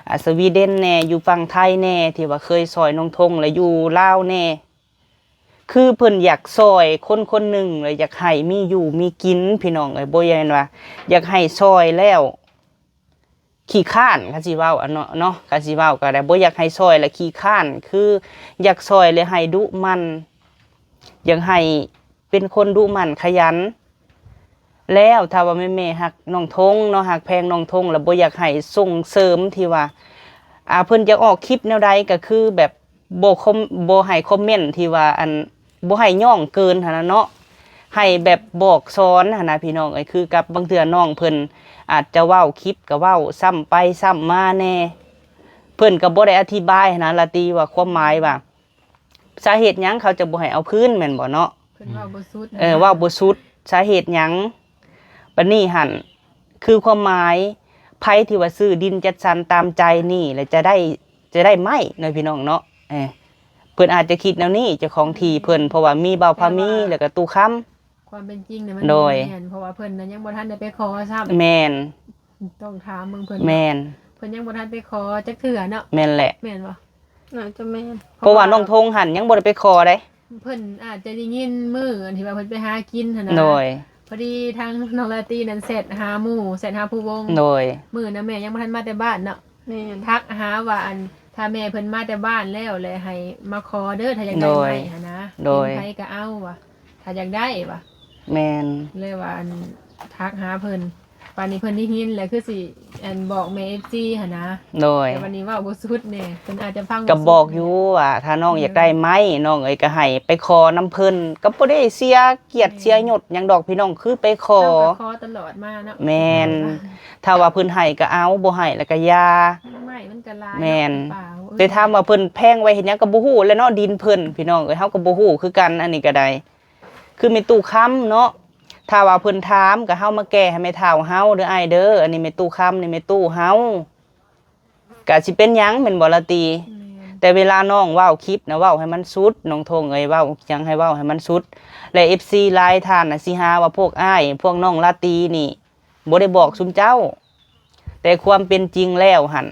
ອ່າ ສະວີເດັນແດ່ ຢູ່ຝັ່ງໄທແດ່ ທີ່ວ່າເຄີຍຊ່ອຍນ້ອງທົງ ແລະ ຢູ່ລາວແດ່ ຄືເພິ່ນຢາກຊ່ອຍຄົນຄົນໜຶ່ງ ແລະ ຢາກໃຫ້ມີຢູ່ມີກິນ ພີ່ນ້ອງເອີຍ ບໍ່ແມ່ນວ່າຢາກໃຫ້ຊ່ອຍແລ້ວ ຂີ້ຄ້ານ ຄັນຊິເວົ້າ ອັນເນາະ ເນາະ ຄັນຊິເວົ້າກໍໄດ້ ບໍ່ຢາກໃຫ້ຊ່ອຍແລ້ວຂີ້ຄ້ານ ຄືຢາກຊ່ອຍແລ້ວໃຫ້ດຸໝັ່ນ ຢາກໃຫ້ເປັນຄົນດຸໝັ່ນຂະຫຍັນ ແລ້ວຖ້າວ່າແມ່ໆຮັກນ້ອງທົງເນາະ ຮັກແພງນ້ອງທົງ ແລ້ວບໍ່ຢາກໃຫ້ສົ່ງເສີມທີ່ວ່າ ອ່າ ເພິ່ນຈະອອກຄລິບແນວໃດ ກໍຄືແບບບໍ່ຄອມ ບໍ່ໃຫ້ຄອມເມັນທີ່ວ່າ ອັນ ບໍ່ໃຫ້ຍ້ອງເກີນຫັ້ນນະເນາະ ໃຫ້ແບບບອກສອນຫັ້ນນະ ພີ່ນ້ອງເອີຍ ຄືກັບບາງເທື່ອນ້ອງເພິ່ນອາດຈະເວົ້າຄລິບກໍເວົ້າຊ້ຳໄປຊ້ຳມາແດ່ ເພິ່ນກໍບໍ່ໄດ້ອະທິບາຍຫັ້ນນະ ລາຕີ ວ່າຄວາມໝາຍວ່າ ສາເຫດຫຍັງເຂົາຈະບໍ່ໃຫ້ເອົາຄືນແມ່ນບໍ່ເນາະ? ເພິ່ນເວົ້າບໍ່ສຸດ ເອີ ເວົ້າບໍ່ສຸດ ສາເຫດຫຍັງ? ບັດນີ້ຫັ້ນ ຄືຄວາມໝາຍ ໃຜທີ່ວ່າຊື້ດິນຈັດສັນຕາມໃຈນີ້ ແລ້ວຈະໄດ້ ຈະໄດ້ໄມ້ເນາະ ພີ່ນ້ອງເນາະ ເອີ ເພິ່ນອາດຈະຄິດແນວນີ້ ເຈົ້າຂອງທີ່ເພິ່ນ ເພາະວ່າມີບ່າວພາມີ ແລ້ວກໍຕູ້ຄຳ ຄວາມເປັນຈິງນະມັນ ໂດຍ ບໍ່ແມ່ນ ເພາະວ່າເພິ່ນນະຍັງບໍ່ທັນໄດ້ໄປຂໍຊ້ຳ ແມ່ນ ຕ້ອງຖາມເບິ່ງເພິ່ນ ແມ່ນ ເພິ່ນຍັງບໍ່ທັນໄປຂໍຈັກເທື່ອເນາະ ແມ່ນແຫຼະ ແມ່ນບໍ່? ໜ້າຈະແມ່ນ ເພາະວ່າ ເພາະວ່ານ້ອງທົງຫັ້ນຍັງບໍ່ໄດ້ໄປຂໍເດ້ ເພິ່ນອາດຈະໄດ້ຍິນມື້ອັນທີ່ວ່າເພິ່ນໄປຫາກິນຫັ້ນນະ ໂດຍ ພໍດີທາງນ້ອງລາຕີນັ້ນແຊັດຫາໝູ່ ແຊັດຫາຜູ້ວົງ ໂດຍ ມື້ນັ້ນແມ່ຍັງບໍ່ທັນມາແຕ່ບ້ານເນາະ ແມ່ນ ທັກຫາວ່າ ອັນ ຖ້າແມ່ເພິ່ນມາແຕ່ບ້ານແລ້ວ ແລະ ໃຫ້ມາຂໍເດີ ຖ້າຢາກໄດ້ໄມ້ຫັ້ນນະ ໂດຍ ເຫັນໃຜກໍເອົາວ່າ ຖ້າຢາກໄດ້ວ່າ ແມ່ນ ເລີຍວ່າ ອັນ ທັກຫາເພິ່ນ ບາດນີ້ເພິ່ນໄດ້ຍິນແລ້ວ ຄືຊິ ອັນ ບອກແມ່ເອັຟຊີຫັ້ນນະ ໂດຍ ແຕ່ບາດນີ້ເວົ້າບໍ່ສຸດແດ່ ເພິ່ນອາດຈະຟັງ ກໍບອກຢູ່ວ່າ ຖ້ານ້ອງຢາກໄດ້ໄມ້ ນ້ອງເອີຍ ກໍໃຫ້ໄປຂໍນຳເພິ່ນ ກໍບໍ່ໄດ້ເສຍກຽດ ແມ່ນ ເສຍຍົດຫຍັງດອກ ພີ່ນ້ອງ ຄືໄປຂໍ ເຮົາກໍຂໍຕະຫຼອດມາເນາະ ແມ່ນ ຖ້າວ່າເພິ່ນໃຫ້ກໍເອົາ ບໍ່ໃຫ້ແລ້ວກໍຢ່າ ໄມ້ມັນກໍຫຼາຍ ແມ່ນ ເນາະ ປ່າ ແຕ່ຖາມວ່າເພິ່ນແພງໄວ້ເຮັດຫຍັງກໍບໍ່ຮູ້ແຫຼະເນາະ ດິນເພິ່ນ ພີ່ນ້ອງເອີຍ ເຮົາກໍບໍ່ຮູ້ຄືກັນ ອັນນີ້ກໍໄດ້ ຄືແມ່ຕູ້ຄຳເນາະ ຖ້າວ່າເພິ່ນຖາມກໍເຮົາມາແກ້ໃຫ້ແມ່ເຖົ້າເຮົາເດີອ້າຍເດີ ອັນນີ້ແມ່ຕູ້ຄຳ ນີ້ແມ່ຕູ້ເຮົາ ກະຊິເປັນຫຍັງແມ່ນບໍ່ລາຕີ? ແມ່ນ ແຕ່ເວລານ້ອງເວົ້າຄລິບນະ ເວົ້າໃຫ້ມັນສຸດ ນ້ອງທົງເອີຍ ເວົ້າຫຍັງໃຫ້ເວົ້າໃຫ້ມັນສຸດ ແລະ ເອັຟຊີຫຼາຍທ່ານນະ ຊິຫາວ່າພວກອ້າຍ ພວກນ້ອງລາຕີນີ້ ບໍ່ໄດ້ບອກຊຸມເຈົ້າ ແຕ່ຄວາມເປັນຈິງແລ້ວຫັ້ນ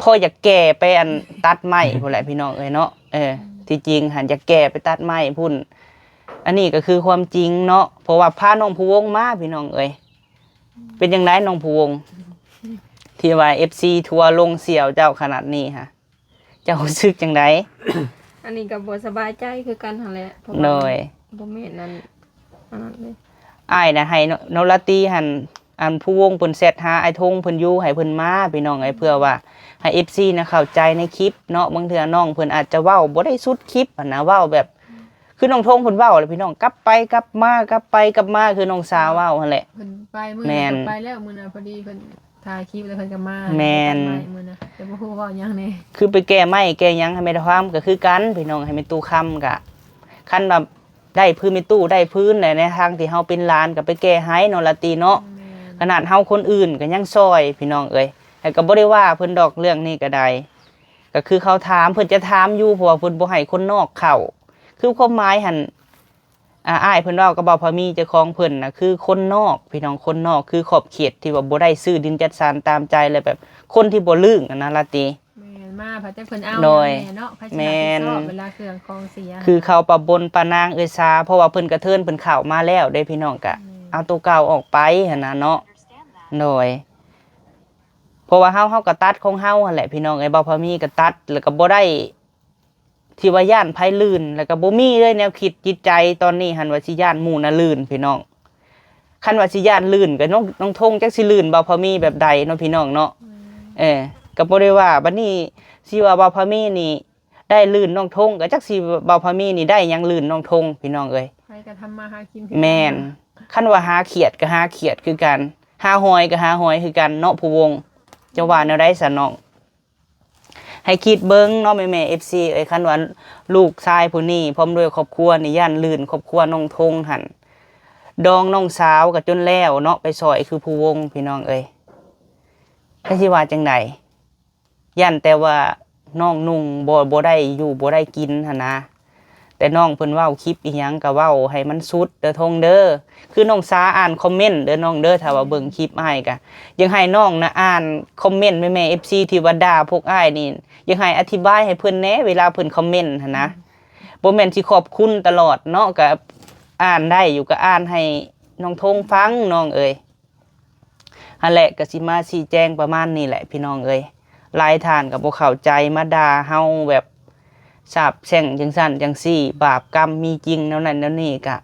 ພໍຢາກແກ່ໄປອັນຕັດໄມ້ພຸ້ນແຫຼະພີ່ນ້ອງເອີຍເນາະ ເອີ ທີ່ຈິງຫັ້ນຢາກແກ່ໄປຕັດໄມ້ພຸ້ນ ອັນນີ້ກໍຄືຄວາມຈິງເນາະ ເພາະວ່າພານ້ອງພູວົງມາພີ່ນ້ອງເອີຍ ເປັນຈັ່ງໃດນ້ອງພູວົງ? ທີ່ວ່າເອັຟຊີທົວລົງສ່ຽວເຈົ້າຂະໜາດນີ້ຫະ ເຈົ້າຮູ້ສຶກຈັ່ງໃດ? ອັນນີ້ກໍບໍ່ສະບາຍໃຈຄືກັນຫັ້ນແຫຼະ ເພາະວ່າ ໂດຍ ມັນບໍ່ແມ່ນອັນ ອັນນັ້ນເດ້ ອ້າຍນະໃຫ້ນ- ນ້ອງລາຕີຫັ້ນ ອັນ ພູວົງເພິ່ນແຊັດຫາອ້າຍທົງເພິ່ນຢູ່ ໃຫ້ເພິ່ນມາພີ່ນ້ອງເອີຍ ເພື່ອວ່າໃຫ້ເອັຟຊີນະເຂົ້າໃຈໃນຄລິບເນາະ ບາງເທື່ອນ້ອງເພິ່ນອາດຈະເວົ້າບໍ່ໄດ້ສຸດຄລິບຫັ້ນນະ ເວົ້າແບບ ຄືນ້ອງທົງເພິ່ນເວົ້າແຫຼະພີ່ນ້ອງ ກັບໄປກັບມາ ກັບໄປກັບມາ ຄືນ້ອງສາວເວົ້າຫັ້ນແຫຼະ ເພິ່ນໄປມື້ ແມ່ນ ນັ້ນເພິ່ນໄປແລ້ວ ມື້ນັ້ນພໍດີເພິ່ນຖ່າຍຄລິບແລ້ວເພິ່ນກໍມາ ແມ່ນ ຕັດໄມ້ມື້ນັ້ນ ແຕ່ບໍ່ຮູ້ເວົ້າຫຍັງແດ່ ຄືໄປແກ້ໄມ້ແກ້ຫຍັງໃຫ້ແມ່ທາງຄຳກໍຄືກັນພີ່ນ້ອງ ໃຫ້ແມ່ຕູ້ຄຳກໍ ຄັນວ່າໄດ້ຄືແມ່ຕູ້ໄດ້ຄືນແຫຼະ ໃນທາງທີ່ເຮົາເປັນຫຼານກໍໄປແກ້ໃຫ້ເນາະ ລາຕີເນາະ ແມ່ນ ຂະໜາດເຮົາຄົນອື່ນກໍຍັງຊ່ອຍພີ່ນ້ອງເອີຍ ແຕ່ກໍບໍ່ໄດ້ວ່າເພິ່ນດອກເລື່ອງນີ້ກໍໄດ້ ກໍຄືເຂົາຖາມ ເພິ່ນຈະຖາມຢູ່ ເພາະວ່າເພິ່ນບໍ່ໃຫ້ຄົນນອກເຂົ້າ ຄືຄວາມໝາຍຫັ້ນ ອາ ອ້າຍເພິ່ນເວົ້າກັບບ່າວພາມີ ເຈົ້າຂອງເພິ່ນນະ ຄືຄົນນອກ ພີ່ນ້ອງ ຄົນນອກ ຄືຂອບເຂດທີ່ວ່າບໍ່ໄດ້ຊື້ດິນຈັດສັນຕາມໃຈ ແລະ ແບບຄົນທີ່ບໍ່ລຶ້ງຫັ້ນນະ ລາຕີ ແມ່ນ ມາພັດຈັກເພິ່ນເອົາ ໂດຍ ຫຍັງແດ່ເນາະ ໃຜຊິຮັບຜິດຊອບ ແມ່ນ ເວລາເຄື່ອງຂອງເສຍ ຄືເຂົາປະບົນປະນາງເອື້ອຍສາ ເພາະວ່າເພິ່ນກະເທີນເພິ່ນເຂົ້າມາແລ້ວເດ້ ພີ່ນ້ອງ ກະ ແມ່ນ ເອົາໂຕເກົ່າອອກໄປຫັ້ນນະເນາະ ໂດຍ ເພາະວ່າເຮົາ ເຮົາກໍຕັດຂອງເຮົາຫັ້ນແຫຼະພີ່ນ້ອງເອີຍ ບ່າວພາມີກໍຕັດ ແລ້ວກໍບໍ່ໄດ້ທີ່ວ່າຢ້ານໃຜລື່ນ ແລ້ວກໍບໍ່ມີເລີຍແນວຄິດຈິດໃຈຕອນນີ້ຫັ້ນວ່າຊິຢ້ານໝູ່ນະລື່ນພີ່ນ້ອງ ຄັນວ່າຊິຢ້ານລື່ນກໍນ້ອງ ນ້ອງທົງຈັກຊິລື່ນບ່າວພາມີແບບໃດເນາະພີ່ນ້ອງເນາະ ອືມ ເອີ ກໍບໍ່ໄດ້ວ່າ ບັດນີ້ຊິວ່າບ່າວພາມີນີ້ ໄດ້ລື່ນນ້ອງທົງ ກໍຈັກຊິເວົ້າພາມີນີ້ໄດ້ຫຍັງລື່ນນ້ອງທົງພີ່ນ້ອງເອີຍ ໃຜກໍທຳມາຫາກິນຄືກັນ ແມ່ນ ຄັນວ່າຫາຂຽດກໍຫາຂຽດຄືກັນ ຫາຫອຍກໍຫາຫອຍຄືກັນເນາະ ຜູ້ວົງ ເຈົ້າວ່າແນວໃດຊະນ້ອງ ໃຫ້ຄິດເບິ່ງເນາະ ແມ່ໆ ເອັຟຊີ ເອີຍ ຄັນວ່າລູກຊາຍຜູ້ນີ້ພ້ອມດ້ວຍຄອບຄົວນີ້ຢ້ານລື່ນຄອບຄົວນ້ອງທົງຫັ້ນ ດອງນ້ອງສາວກໍຈົນແລ້ວເນາະ ໄປຊ່ອຍຄືຜູ້ວົງ ພີ່ນ້ອງເອີຍ ໃຜຊິວ່າຈັ່ງໃດ? ຢ້ານແຕ່ວ່ານ້ອງນຸ່ງບໍ່ ບໍ່ໄດ້ຢູ່ບໍ່ໄດ້ກິນຫັ້ນນະ ແຕ່ນ້ອງເພິ່ນເວົ້າຄລິບອີ່ຫຍັງກໍເວົ້າໃຫ້ມັນສຸດເດີທົງເດີ ຄືນ້ອງສາອ່ານຄອມເມັນເດີນ້ອງເດີ ຖ້າວ່າເບິ່ງຄລິບອ້າຍກະ ຢາກໃຫ້ນ້ອງນະອ່ານຄອມເມັນແມ່ໆ ເອັຟຊີ ທີ່ວ່າດ່າພວກອ້າຍນີ້ ຢາກໃຫ້ອະທິບາຍໃຫ້ເພິ່ນແດ່ ເວລາເພິ່ນຄອມເມັນຫັ້ນນະ ບໍ່ແມ່ນຊິຂອບຄຸນຕະຫຼອດເນາະ ກະອ່ານໄດ້ຢູ່ ກະອ່ານໃຫ້ນ້ອງທົງຟັງນ້ອງເອີຍ. ຫັ້ນແຫຼະ ກໍຊິມາຊີ້ແຈງປະມານນີ້ແຫຼະພີ່ນ້ອງເອີຍ ຫຼາຍທ່ານກໍບໍ່ເຂົ້າໃຈ ມາດ່າເຮົາແບບສາບແຊ່ງຈັ່ງຊັ້ນຈັ່ງຊີ້ ບາບກຳມີຈິງແນວນັ້ນແນວນີ້ ກະ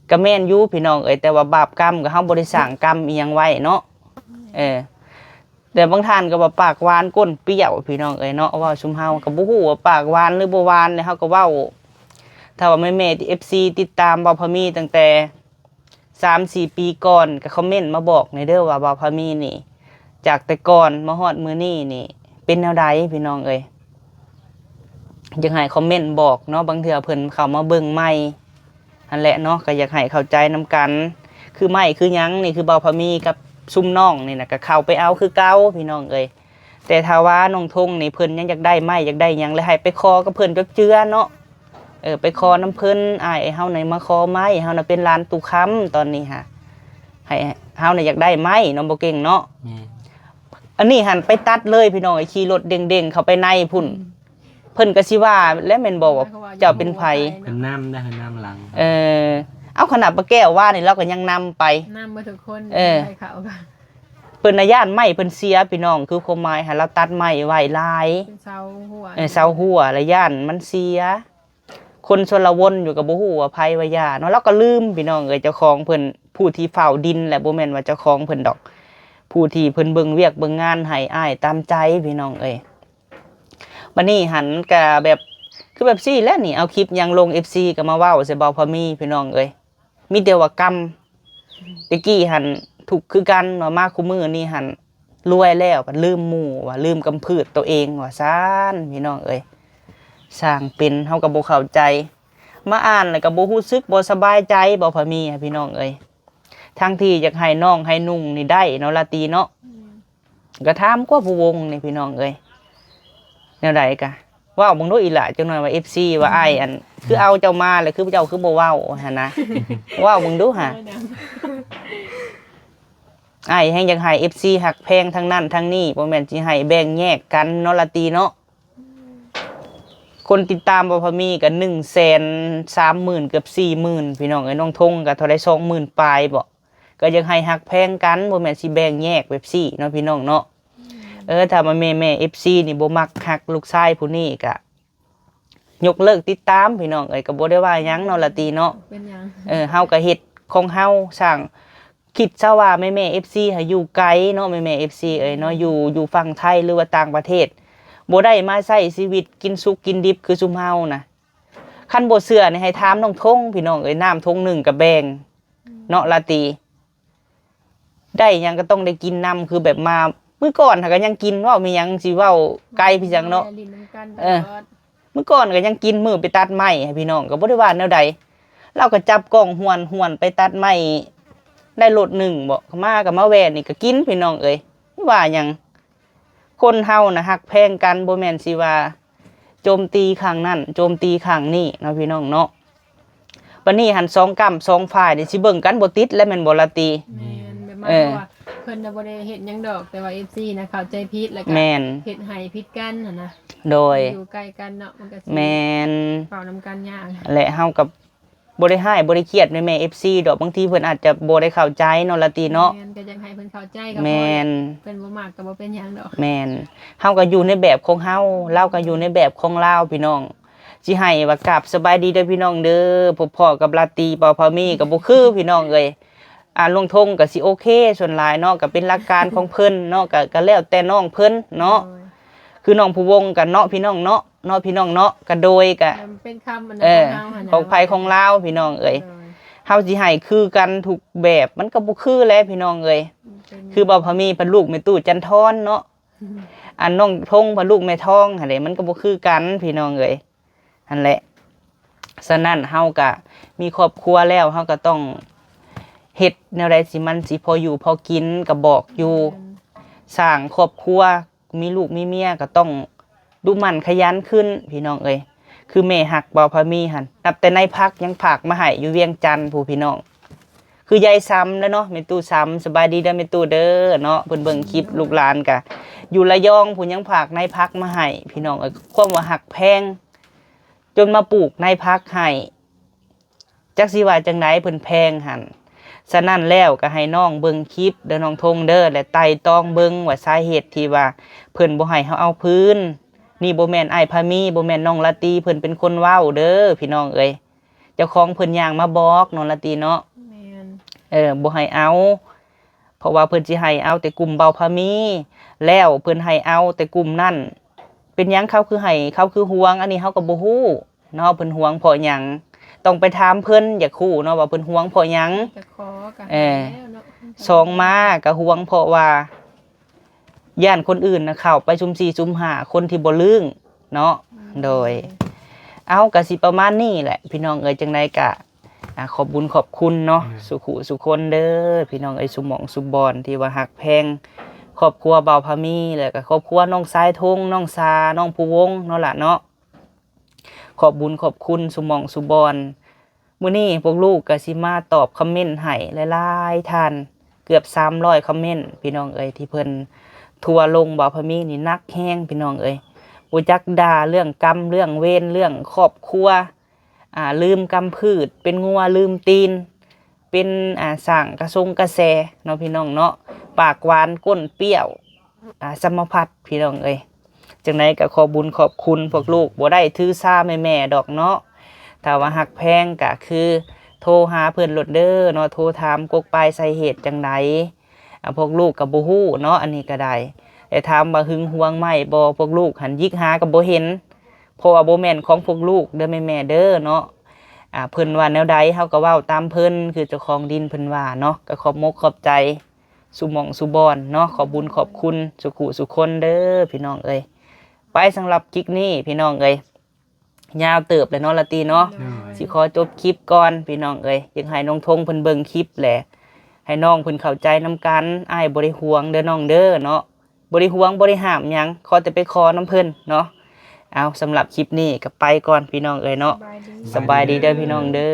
ກະແມ່ນຢູ່ພີ່ນ້ອງເອີຍ ແຕ່ວ່າບາບກຳກໍເຮົາບໍ່ໄດ້ສ້າງກຳອີ່ຫຍັງໄວ້ເນາະ ເອີ ແຕ່ບາງທ່ານກໍວ່າປາກຫວານກົ້ນປ່ຽວພີ່ນ້ອງເອີຍເນາະ ເວົ້າຊຸມເຮົາກໍບໍ່ຮູ້ວ່າປາກຫວານຫຼືບໍ່ຫວານ ແລ້ວເຮົາກໍເວົ້າ ຖ້າວ່າແມ່ໆ ເອັຟຊີ ຕິດຕາມບ່າວພາມີຕັ້ງແຕ່ ສາມສີ່ປີກ່ອນກໍຄອມເມັນມາບອກແດ່ເດີວ່າບ່າວພາມີນີ້ ຈາກແຕ່ກ່ອນມາຮອດມື້ນີ້ນີ້ເປັນແນວໃດພີ່ນ້ອງເອີຍ ຢາກໃຫ້ຄອມເມັນບອກເນາະ ບາງເທື່ອເພິ່ນເຂົ້າມາເບິ່ງໃໝ່ຫັ້ນແຫຼະເນາະ ກໍຢາກໃຫ້ເຂົ້າໃຈນຳກັນ ຄືໄມ້ຄືຫຍັງນີ້ ຄືບ່າວພາມີກັບຊຸມນ້ອງນີ້ນະ ກໍເຂົ້າໄປເອົາຄືເກົ່າພີ່ນ້ອງເອີຍ. ແຕ່ຖ້າວ່ານ້ອງທົງນີ້ເພິ່ນຍັງຢາກໄດ້ໄມ້ຢາກໄດ້ຫຍັງ ແລະ ໃຫ້ໄປຂໍກັບເພິ່ນຈົບເຈືອເນາະ ເອີ ໄປຂໍນຳເພິ່ນ ອ້າຍເຮົານີ້ມາຂໍໄມ້ ເຮົານະເປັນຫຼານຕູ້ຄຳຕອນນີ້ຫະ ໃຫ້ເຮົານະຢາກໄດ້ໄມ້ເນາະ ບໍ່ເກັ່ງເນາະ ແມ່ນ ອັນນີ້ຫັ້ນໄປຕັດເລີຍພີ່ນ້ອງເອີຍ ຂີ່ລົດເດັ່ງໆເຂົ້າໄປໃນພຸ້ນ ອືມ ເພິ່ນກໍຊິວ່າແຫຼະແມ່ນບໍ່ ວ່າເຈົ້າເປັນໃຜ ເພິ່ນນຳໄດ້ ເພິ່ນນຳຫຼັງ ເອີ ເອົາ ຂະໜາດປ້າແກ້ວວ່ານີ້ລາວກໍຍັງນຳໄປ ນຳໝົດທຸກຄົນ ເອີ ໃຫ້ເຂົາ ເພິ່ນນະຢ້ານໄມ້ເພິ່ນເສຍພີ່ນ້ອງ ຄືຄວາມໝາຍຫັ້ນ ລາວຕັດໄມ້ໄວ້ຫຼາຍ ເປັນເສົາຮົ້ວ ເອີ ເສົາຮົ້ວ ລະຢ້ານມັນເສຍ ຄົນຊົນລະວົນຢູ່ກໍບໍ່ຮູ້ວ່າໃຜວ່າຢ່າເນາະ ລາວກໍລືມພີ່ນ້ອງເອີຍ ເຈົ້າຂອງເພິ່ນ ຜູ້ທີ່ເຝົ້າດິນແຫຼະ ບໍ່ແມ່ນວ່າເຈົ້າຂອງເພິ່ນດອກ ຜູ້ທີ່ເພິ່ນເບິ່ງວຽກເບິ່ງງານໃຫ້ອ້າຍຕາມໃຈພີ່ນ້ອງເອີຍ. ບັດນີ້ຫັ້ນກະແບບ ຄືແບບຊີ້ແຫຼະນີ້ ເອົາຄລິບຫຍັງລົງ ເອັຟຊີ ກໍມາເວົ້າໃສ່ບ່າວພາມີພີ່ນ້ອງເອີຍ. ມີແຕ່ວ່າກຳ ແຕ່ກີ້ຫັ້ນທຸກຄືກັນ ວ່າມາຄູ່ມື້ນີ້ຫັ້ນລວຍແລ້ວ ບັດລືມໝູ່ວ່າ ລືມກຳພືດໂຕເອງວ່າຊັ້ນ ພີ່ນ້ອງເອີຍ. ຊ່າງເປັນ ເຮົາກໍບໍ່ເຂົ້າໃຈ ມາອ່ານແລ້ວກໍບໍ່ຮູ້ສຶກບໍ່ສະບາຍໃຈ ບ່າວພາມີ ພີ່ນ້ອງເອີຍ. ທັງທີ່ຢາກໃຫ້ນ້ອງໃຫ້ນຸ່ງນີ້ໄດ້ເນາະ ລາຕີເນາະ. ກໍຖາມກວ່າຜູ້ວົງນີ້ພີ່ນ້ອງເອີຍ ແນວໃດກະເວົ້າເບິ່ງດູອີ່ຫຼ້າ ຈັກໜ້ອຍວ່າເອັຟຊີວ່າອ້າຍອັນ ຄືເອົາເຈົ້າມາແລ້ວ ຄືເຈົ້າຄືບໍ່ເວົ້າຫັ້ນນະ ເວົ້າເບິ່ງດູຫາ. ອ້າຍແຮງຢາກໃຫ້ເອັຟຊີຮັກແພງທັງນັ້ນທັງນີ້ ບໍ່ແມ່ນຊິໃຫ້ແບ່ງແຍກກັນເນາະ ລາຕີເນາະ. ຄົນຕິດຕາມບ່າວພາມີກໍໜຶ່ງແສນສາມໝື່ນ ເກືອບສີ່ໝື່ນ ພີ່ນ້ອງເອີຍ. ນ້ອງທົງກໍເທົ່າໃດ ສອງໝື່ນປາຍບໍ ກໍຢາກໃຫ້ຮັກແພງກັນ ບໍ່ແມ່ນຊິແບ່ງແຍກແບບຊີ້ເນາະ ພີ່ນ້ອງເນາະ. ເອີ ຖ້າວ່າແມ່ໆ ເອັຟຊີ ນີ້ບໍ່ມັກຮັກລູກຊາຍຜູ້ນີ້ກະຍົກເລີກຕິດຕາມ ພີ່ນ້ອງເອີຍ ກໍບໍ່ໄດ້ວ່າຫຍັງເນາະ ລາຕີເນາະ. ເປັນຫຍັງ? ເອີ ເຮົາກໍເຮັດຂອງເຮົາ ສ້າງ ຄິດຊະວ່າແມ່ໆ ເອັຟຊີ ຫາຢູ່ໄກເນາະ ແມ່ໆ ເອັຟຊີ ເອີຍເນາະ ຢູ່ ຢູ່ຝັ່ງໄທ ຫຼືວ່າຕ່າງປະເທດ ບໍ່ໄດ້ມາໃຊ້ຊີວິດກິນສຸກກິນດິບຄືຊຸມເຮົານະ. ຄັນບໍ່ເຊື່ອນີ້ໃຫ້ຖາມນ້ອງທົງ ພີ່ນ້ອງເອີຍ ນ້ຳຖົງໜຶ່ງກໍແບ່ງເນາະ ລາຕີ. ໄດ້ຫຍັງກໍຕ້ອງໄດ້ກິນນຳ ຄືແບບມາ ມື້ກ່ອນຫາກໍຍັງກິນ ເວົ້າມີຫຍັງຊິເວົ້າໄກ ພີ່ສັງເນາະ ມາຫຼິ້ນນຳກັນຕະຫຼອດ. ເອີ ມື້ກ່ອນກໍຍັງກິນ ມື້ໄປຕັດໄມ້ໃຫ້ພີ່ນ້ອງ ກໍບໍ່ໄດ້ວ່າແນວໃດ. ລາວກໍຈັບກ້ອງຫວນໆ ໄປຕັດໄມ້ໄດ້ລົດໜຶ່ງບໍ ມາກໍມາແວ່ນີ້ກໍກິນ ພີ່ນ້ອງເອີຍ ບໍ່ວ່າຫຍັງ. ຄົນເຮົານະຮັກແພງກັນ ບໍ່ແມ່ນຊິວ່າໂຈມຕີຂ້າງນັ້ນ ໂຈມຕີຂ້າງນີ້ເນາະ ພີ່ນ້ອງເນາະ. ບັດນີ້ຫັ້ນສອງກ້ຳສອງຝ່າຍນີ້ຊິເບິ່ງກັນບໍ່ຕິດແລ້ວແມ່ນບໍ່ ລາຕີ? ແມ່ນ ແບບໝາຍຄວາມວ່າເພິ່ນນະບໍ່ໄດ້ເຮັດຫຍັງດອກ ແຕ່ວ່າ ເອັຟຊີ ນະເຂົ້າໃຈຜິດ ແລ້ວກໍ ແມ່ນ ເຮັດໃຫ້ຜິດກັນຫັ້ນນະ. ໂດຍ ຢູ່ໃກ້ກັນເນາະ ມັນກໍຊິ ແມ່ນ ເວົ້ານຳກັນຍາກ ແລະເຮົາກໍບໍ່ໄດ້ຮ້າຍບໍ່ໄດ້ຄຽດແມ່ໆ ເອັຟຊີ ດອກ. ບາງທີເພິ່ນອາດຈະບໍ່ໄດ້ເຂົ້າໃຈເນາະ ລາຕີເນາະ. ແມ່ນ ກໍຢາກໃຫ້ເພິ່ນເຂົ້າໃຈກໍພໍແລ້ວ ແມ່ນ ເພິ່ນບໍ່ມັກກໍບໍ່ເປັນຫຍັງດອກ. ແມ່ນ ເຮົາກໍຢູ່ໃນແບບຂອງເຮົາ ລາວກໍຢູ່ໃນແບບຂອງລາວ ພີ່ນ້ອງ. ຊິໃຫ້ວ່າກາບສະບາຍດີເດີພີ່ນ້ອງເດີ ພົບພໍ້ກັບລາຕີ ເປົ່າພາມີ ກໍບໍ່ຄືພີ່ນ້ອງເອີຍ. ອ່າ ລຸງທົງກໍຊິໂອເຄ ສ່ວນຫຼາຍເນາະ ກໍເປັນຫຼັກການຂອງເພິ່ນເນາະ ກໍ ກໍແລ້ວແຕ່ນ້ອງເພິ່ນເນາະ. ໂດຍ ຄືນ້ອງພູວົງກັນເນາະ ພີ່ນ້ອງເນາະ ເນາະ ພີ່ນ້ອງເນາະ ກໍໂດຍ ກໍ ມັນເປັນຄຳອັນ ເອີ ຂອງເຮົາຫັ້ນນະ ຂອງໃຜຂອງລາວ ພີ່ນ້ອງເອີຍ. ໂດຍ ເຮົາຊິໃຫ້ຄືກັນທຸກແບບ ມັນກໍບໍ່ຄືແຫຼະ ພີ່ນ້ອງເອີຍ. ມັນເປັນ ຄືເປົ່າພາມີເພິ່ນລູກແມ່ຕູ້ຈັນທອນເນາະ ອັນນ້ອງທົງເພິ່ນລູກແມ່ທອງຫັ້ນເດ້ ມັນກໍບໍ່ຄືກັນ ພີ່ນ້ອງເອີຍ. ຫັ້ນແຫຼະ ສະນັ້ນເຮົາກະມີຄອບຄົວແລ້ວ ເຮົາກະຕ້ອງເຮັດແນວໃດຊິມັນຊິພໍຢູ່ພໍກິນ ກະບອກຢູ່ ແມ່ນ ສ້າງຄອບຄົວ ມີລູກມີເມຍ ກະຕ້ອງດຸໝັ່ນຂະຫຍັນຂຶ້ນ ພີ່ນ້ອງເອີຍ. ຄືແມ່ຮັກເປົ່າພາມີຫັ້ນ ນັບແຕ່ນາຍພັກຍັງຝາກມາໃຫ້ຢູ່ວຽງຈັນພຸ້ນ ພີ່ນ້ອງ. ຄືຍາຍຊຳແຫຼະເນາະ ແມ່ຕູ້ຊຳ ສະບາຍດີເດີແມ່ຕູ້ເດີເນາະ ເພິ່ນເບິ່ງຄລິບ ໂດຍ ລູກຫຼານກະຢູ່ລະຍອງພຸ້ນ ຍັງຝາກນາຍພັກມາໃຫ້ ພີ່ນ້ອງເອີຍ. ຄວາມວ່າຮັກແພງ ຈົນມາປູກນາຍພັກໃຫ້ ຈັກຊິວ່າຈັ່ງໃດ ເພິ່ນແພງຫັ້ນ. ສະນັ້ນແລ້ວກໍໃຫ້ນ້ອງເບິ່ງຄລິບເດີ ນ້ອງທົງເດີ ແລະ ໄຕ່ຕອງເບິ່ງວ່າສາເຫດທີ່ວ່າເພິ່ນບໍ່ໃຫ້ເຮົາເອົາຄືນນີ້ ບໍ່ແມ່ນອ້າຍພາມີ ບໍ່ແມ່ນນ້ອງລາຕີເພິ່ນເປັນຄົນເວົ້າເດີ ພີ່ນ້ອງເອີຍ. ເຈົ້າຂອງເພິ່ນຍ່າງມາບອກເນາະ ລາຕີເນາະ. ແມ່ນ ເອີ ບໍ່ໃຫ້ເອົາ ເພາະວ່າເພິ່ນຊິໃຫ້ເອົາແຕ່ກຸ່ມເບົາພາມີ ແລ້ວເພິ່ນໃຫ້ເອົາແຕ່ກຸ່ມນັ້ນ ເປັນຫຍັງເຂົາຄືໃຫ້ ເຂົາຄືຫວງ ອັນນີ້ເຮົາກໍບໍ່ຮູ້ເນາະ ເພິ່ນຫວງເພາະຫຍັງ ຕ້ອງໄປຖາມເພິ່ນ ຢາກຮູ້ເນາະວ່າເພິ່ນຫວງເພາະຫຍັງ. ຈະຂໍກໍ ເອີ ໃຫ້ແລ້ວເນາະ ສອງມາກໍຫວງເພາະວ່າ ຢ້ານຄົນອື່ນນະເຂົ້າໄປຊຸ່ມສີ່ຊຸ່ມຫ້າ ຄົນທີ່ບໍ່ລຶ້ງເນາະ. ອືມ ໂດຍ ເອົາ ກະຊິປະມານນີ້ແຫຼະ ພີ່ນ້ອງເອີຍ. ຈັ່ງໃດກະ ອ່າ ຂອບບຸນຂອບຄຸນເນາະ ແມ່ນ ສູ່ຄູ່ສູ່ຄົນເດີ ພີ່ນ້ອງເອີຍ ສູ່ໝ່ອງສູ່ບ່ອນ ທີ່ວ່າຮັກແພງຄອບຄົວເບົາພາມີ ແລ້ວກະຄອບຄົວນ້ອງຊາຍທົງ ນ້ອງຊາ ນ້ອງພູວົງເນາະ ຫຼະເນາະ. ຂອບບຸນຂອບຄຸນສູ່ໝ່ອງສູ່ບ່ອນ. ມື້ນີ້ພວກລູກກໍຊິມາຕອບຄອມເມັນໃຫ້ຫຼາຍໆທ່ານ ເກືອບສາມຮ້ອຍຄອມເມັນ ພີ່ນ້ອງເອີຍ ທີ່ເພິ່ນທົວລົງເບົາພາມີນີ້ໜັກແຮງ ພີ່ນ້ອງເອີຍ. ບໍ່ຈັກດ່າເລື່ອງກຳເລື່ອງເວນ ເລື່ອງຄອບຄົວ ອ່າ ລືມກຳພືດ ເປັນງົວລືມຕີນ ເປັນ ອ່າ ສ້າງກະຊົງກະແສເນາະ ພີ່ນ້ອງເນາະ ປາກຫວານກົ້ນປ່ຽວ ອ່າ ສຳມະພັດ ພີ່ນ້ອງເອີຍ. ຈັ່ງໃດກໍຂອບບຸນຂອບຄຸນພວກລູກ ບໍ່ໄດ້ຖືສາແມ່ໆດອກເນາະ. ຖ້າວ່າຮັກແພງກໍຄືໂທຫາເພິ່ນໂລດເດີເນາະ ໂທຖາມກົກປາຍສາເຫດຈັ່ງໃດ ອ່າ ພວກລູກກໍບໍ່ຮູ້ເນາະ ອັນນີ້ກໍໄດ້. ແຕ່ຖາມວ່າຫຶງຫວງໄໝບໍ່ ພວກລູກຫັ້ນຢິກຫາກໍບໍ່ເຫັນ ເພາະວ່າບໍ່ແມ່ນຂອງພວກລູກເດີແມ່ໆເດີເນາະ. ອ່າ ເພິ່ນວ່າແນວໃດເຮົາກໍເວົ້າຕາມເພິ່ນ ຄືເຈົ້າຂອງດິນເພິ່ນວ່າເນາະ. ກໍຂອບມົກຂອບໃຈສູ່ໝ່ອງສູ່ບ່ອນເນາະ ຂອບບຸນຂອບຄຸນສູ່ຄູ່ສູ່ຄົນເດີ ພີ່ນ້ອງເອີຍ. ໄປ ສຳລັບຄລິບນີ້ ພີ່ນ້ອງເອີຍ ຍາວເຕີບແລ້ວເນາະ ລາຕີເນາະ. ໂດຍ ຊິຂໍຈົບຄລິບກ່ອນ ພີ່ນ້ອງເອີຍ. ຢາກໃຫ້ນ້ອງທົງເພິ່ນເບິ່ງຄລິບແຫຼະ ໃຫ້ນ້ອງເພິ່ນເຂົ້າໃຈນຳກັນ. ອ້າຍບໍ່ໄດ້ຫວງເດີນ້ອງເດີເນາະ ບໍ່ໄດ້ຫວງ ບໍ່ໄດ້ຫ້າມຫຍັງ ຂໍແຕ່ໄປຂໍນຳເພິ່ນເນາະ. ເອົາ ສຳລັບຄລິບນີ້ກໍໄປກ່ອນ ພີ່ນ້ອງເອີຍເນາະ. ສະບາຍດີ ສະບາຍດີເດີ ພີ່ນ້ອງເດີ.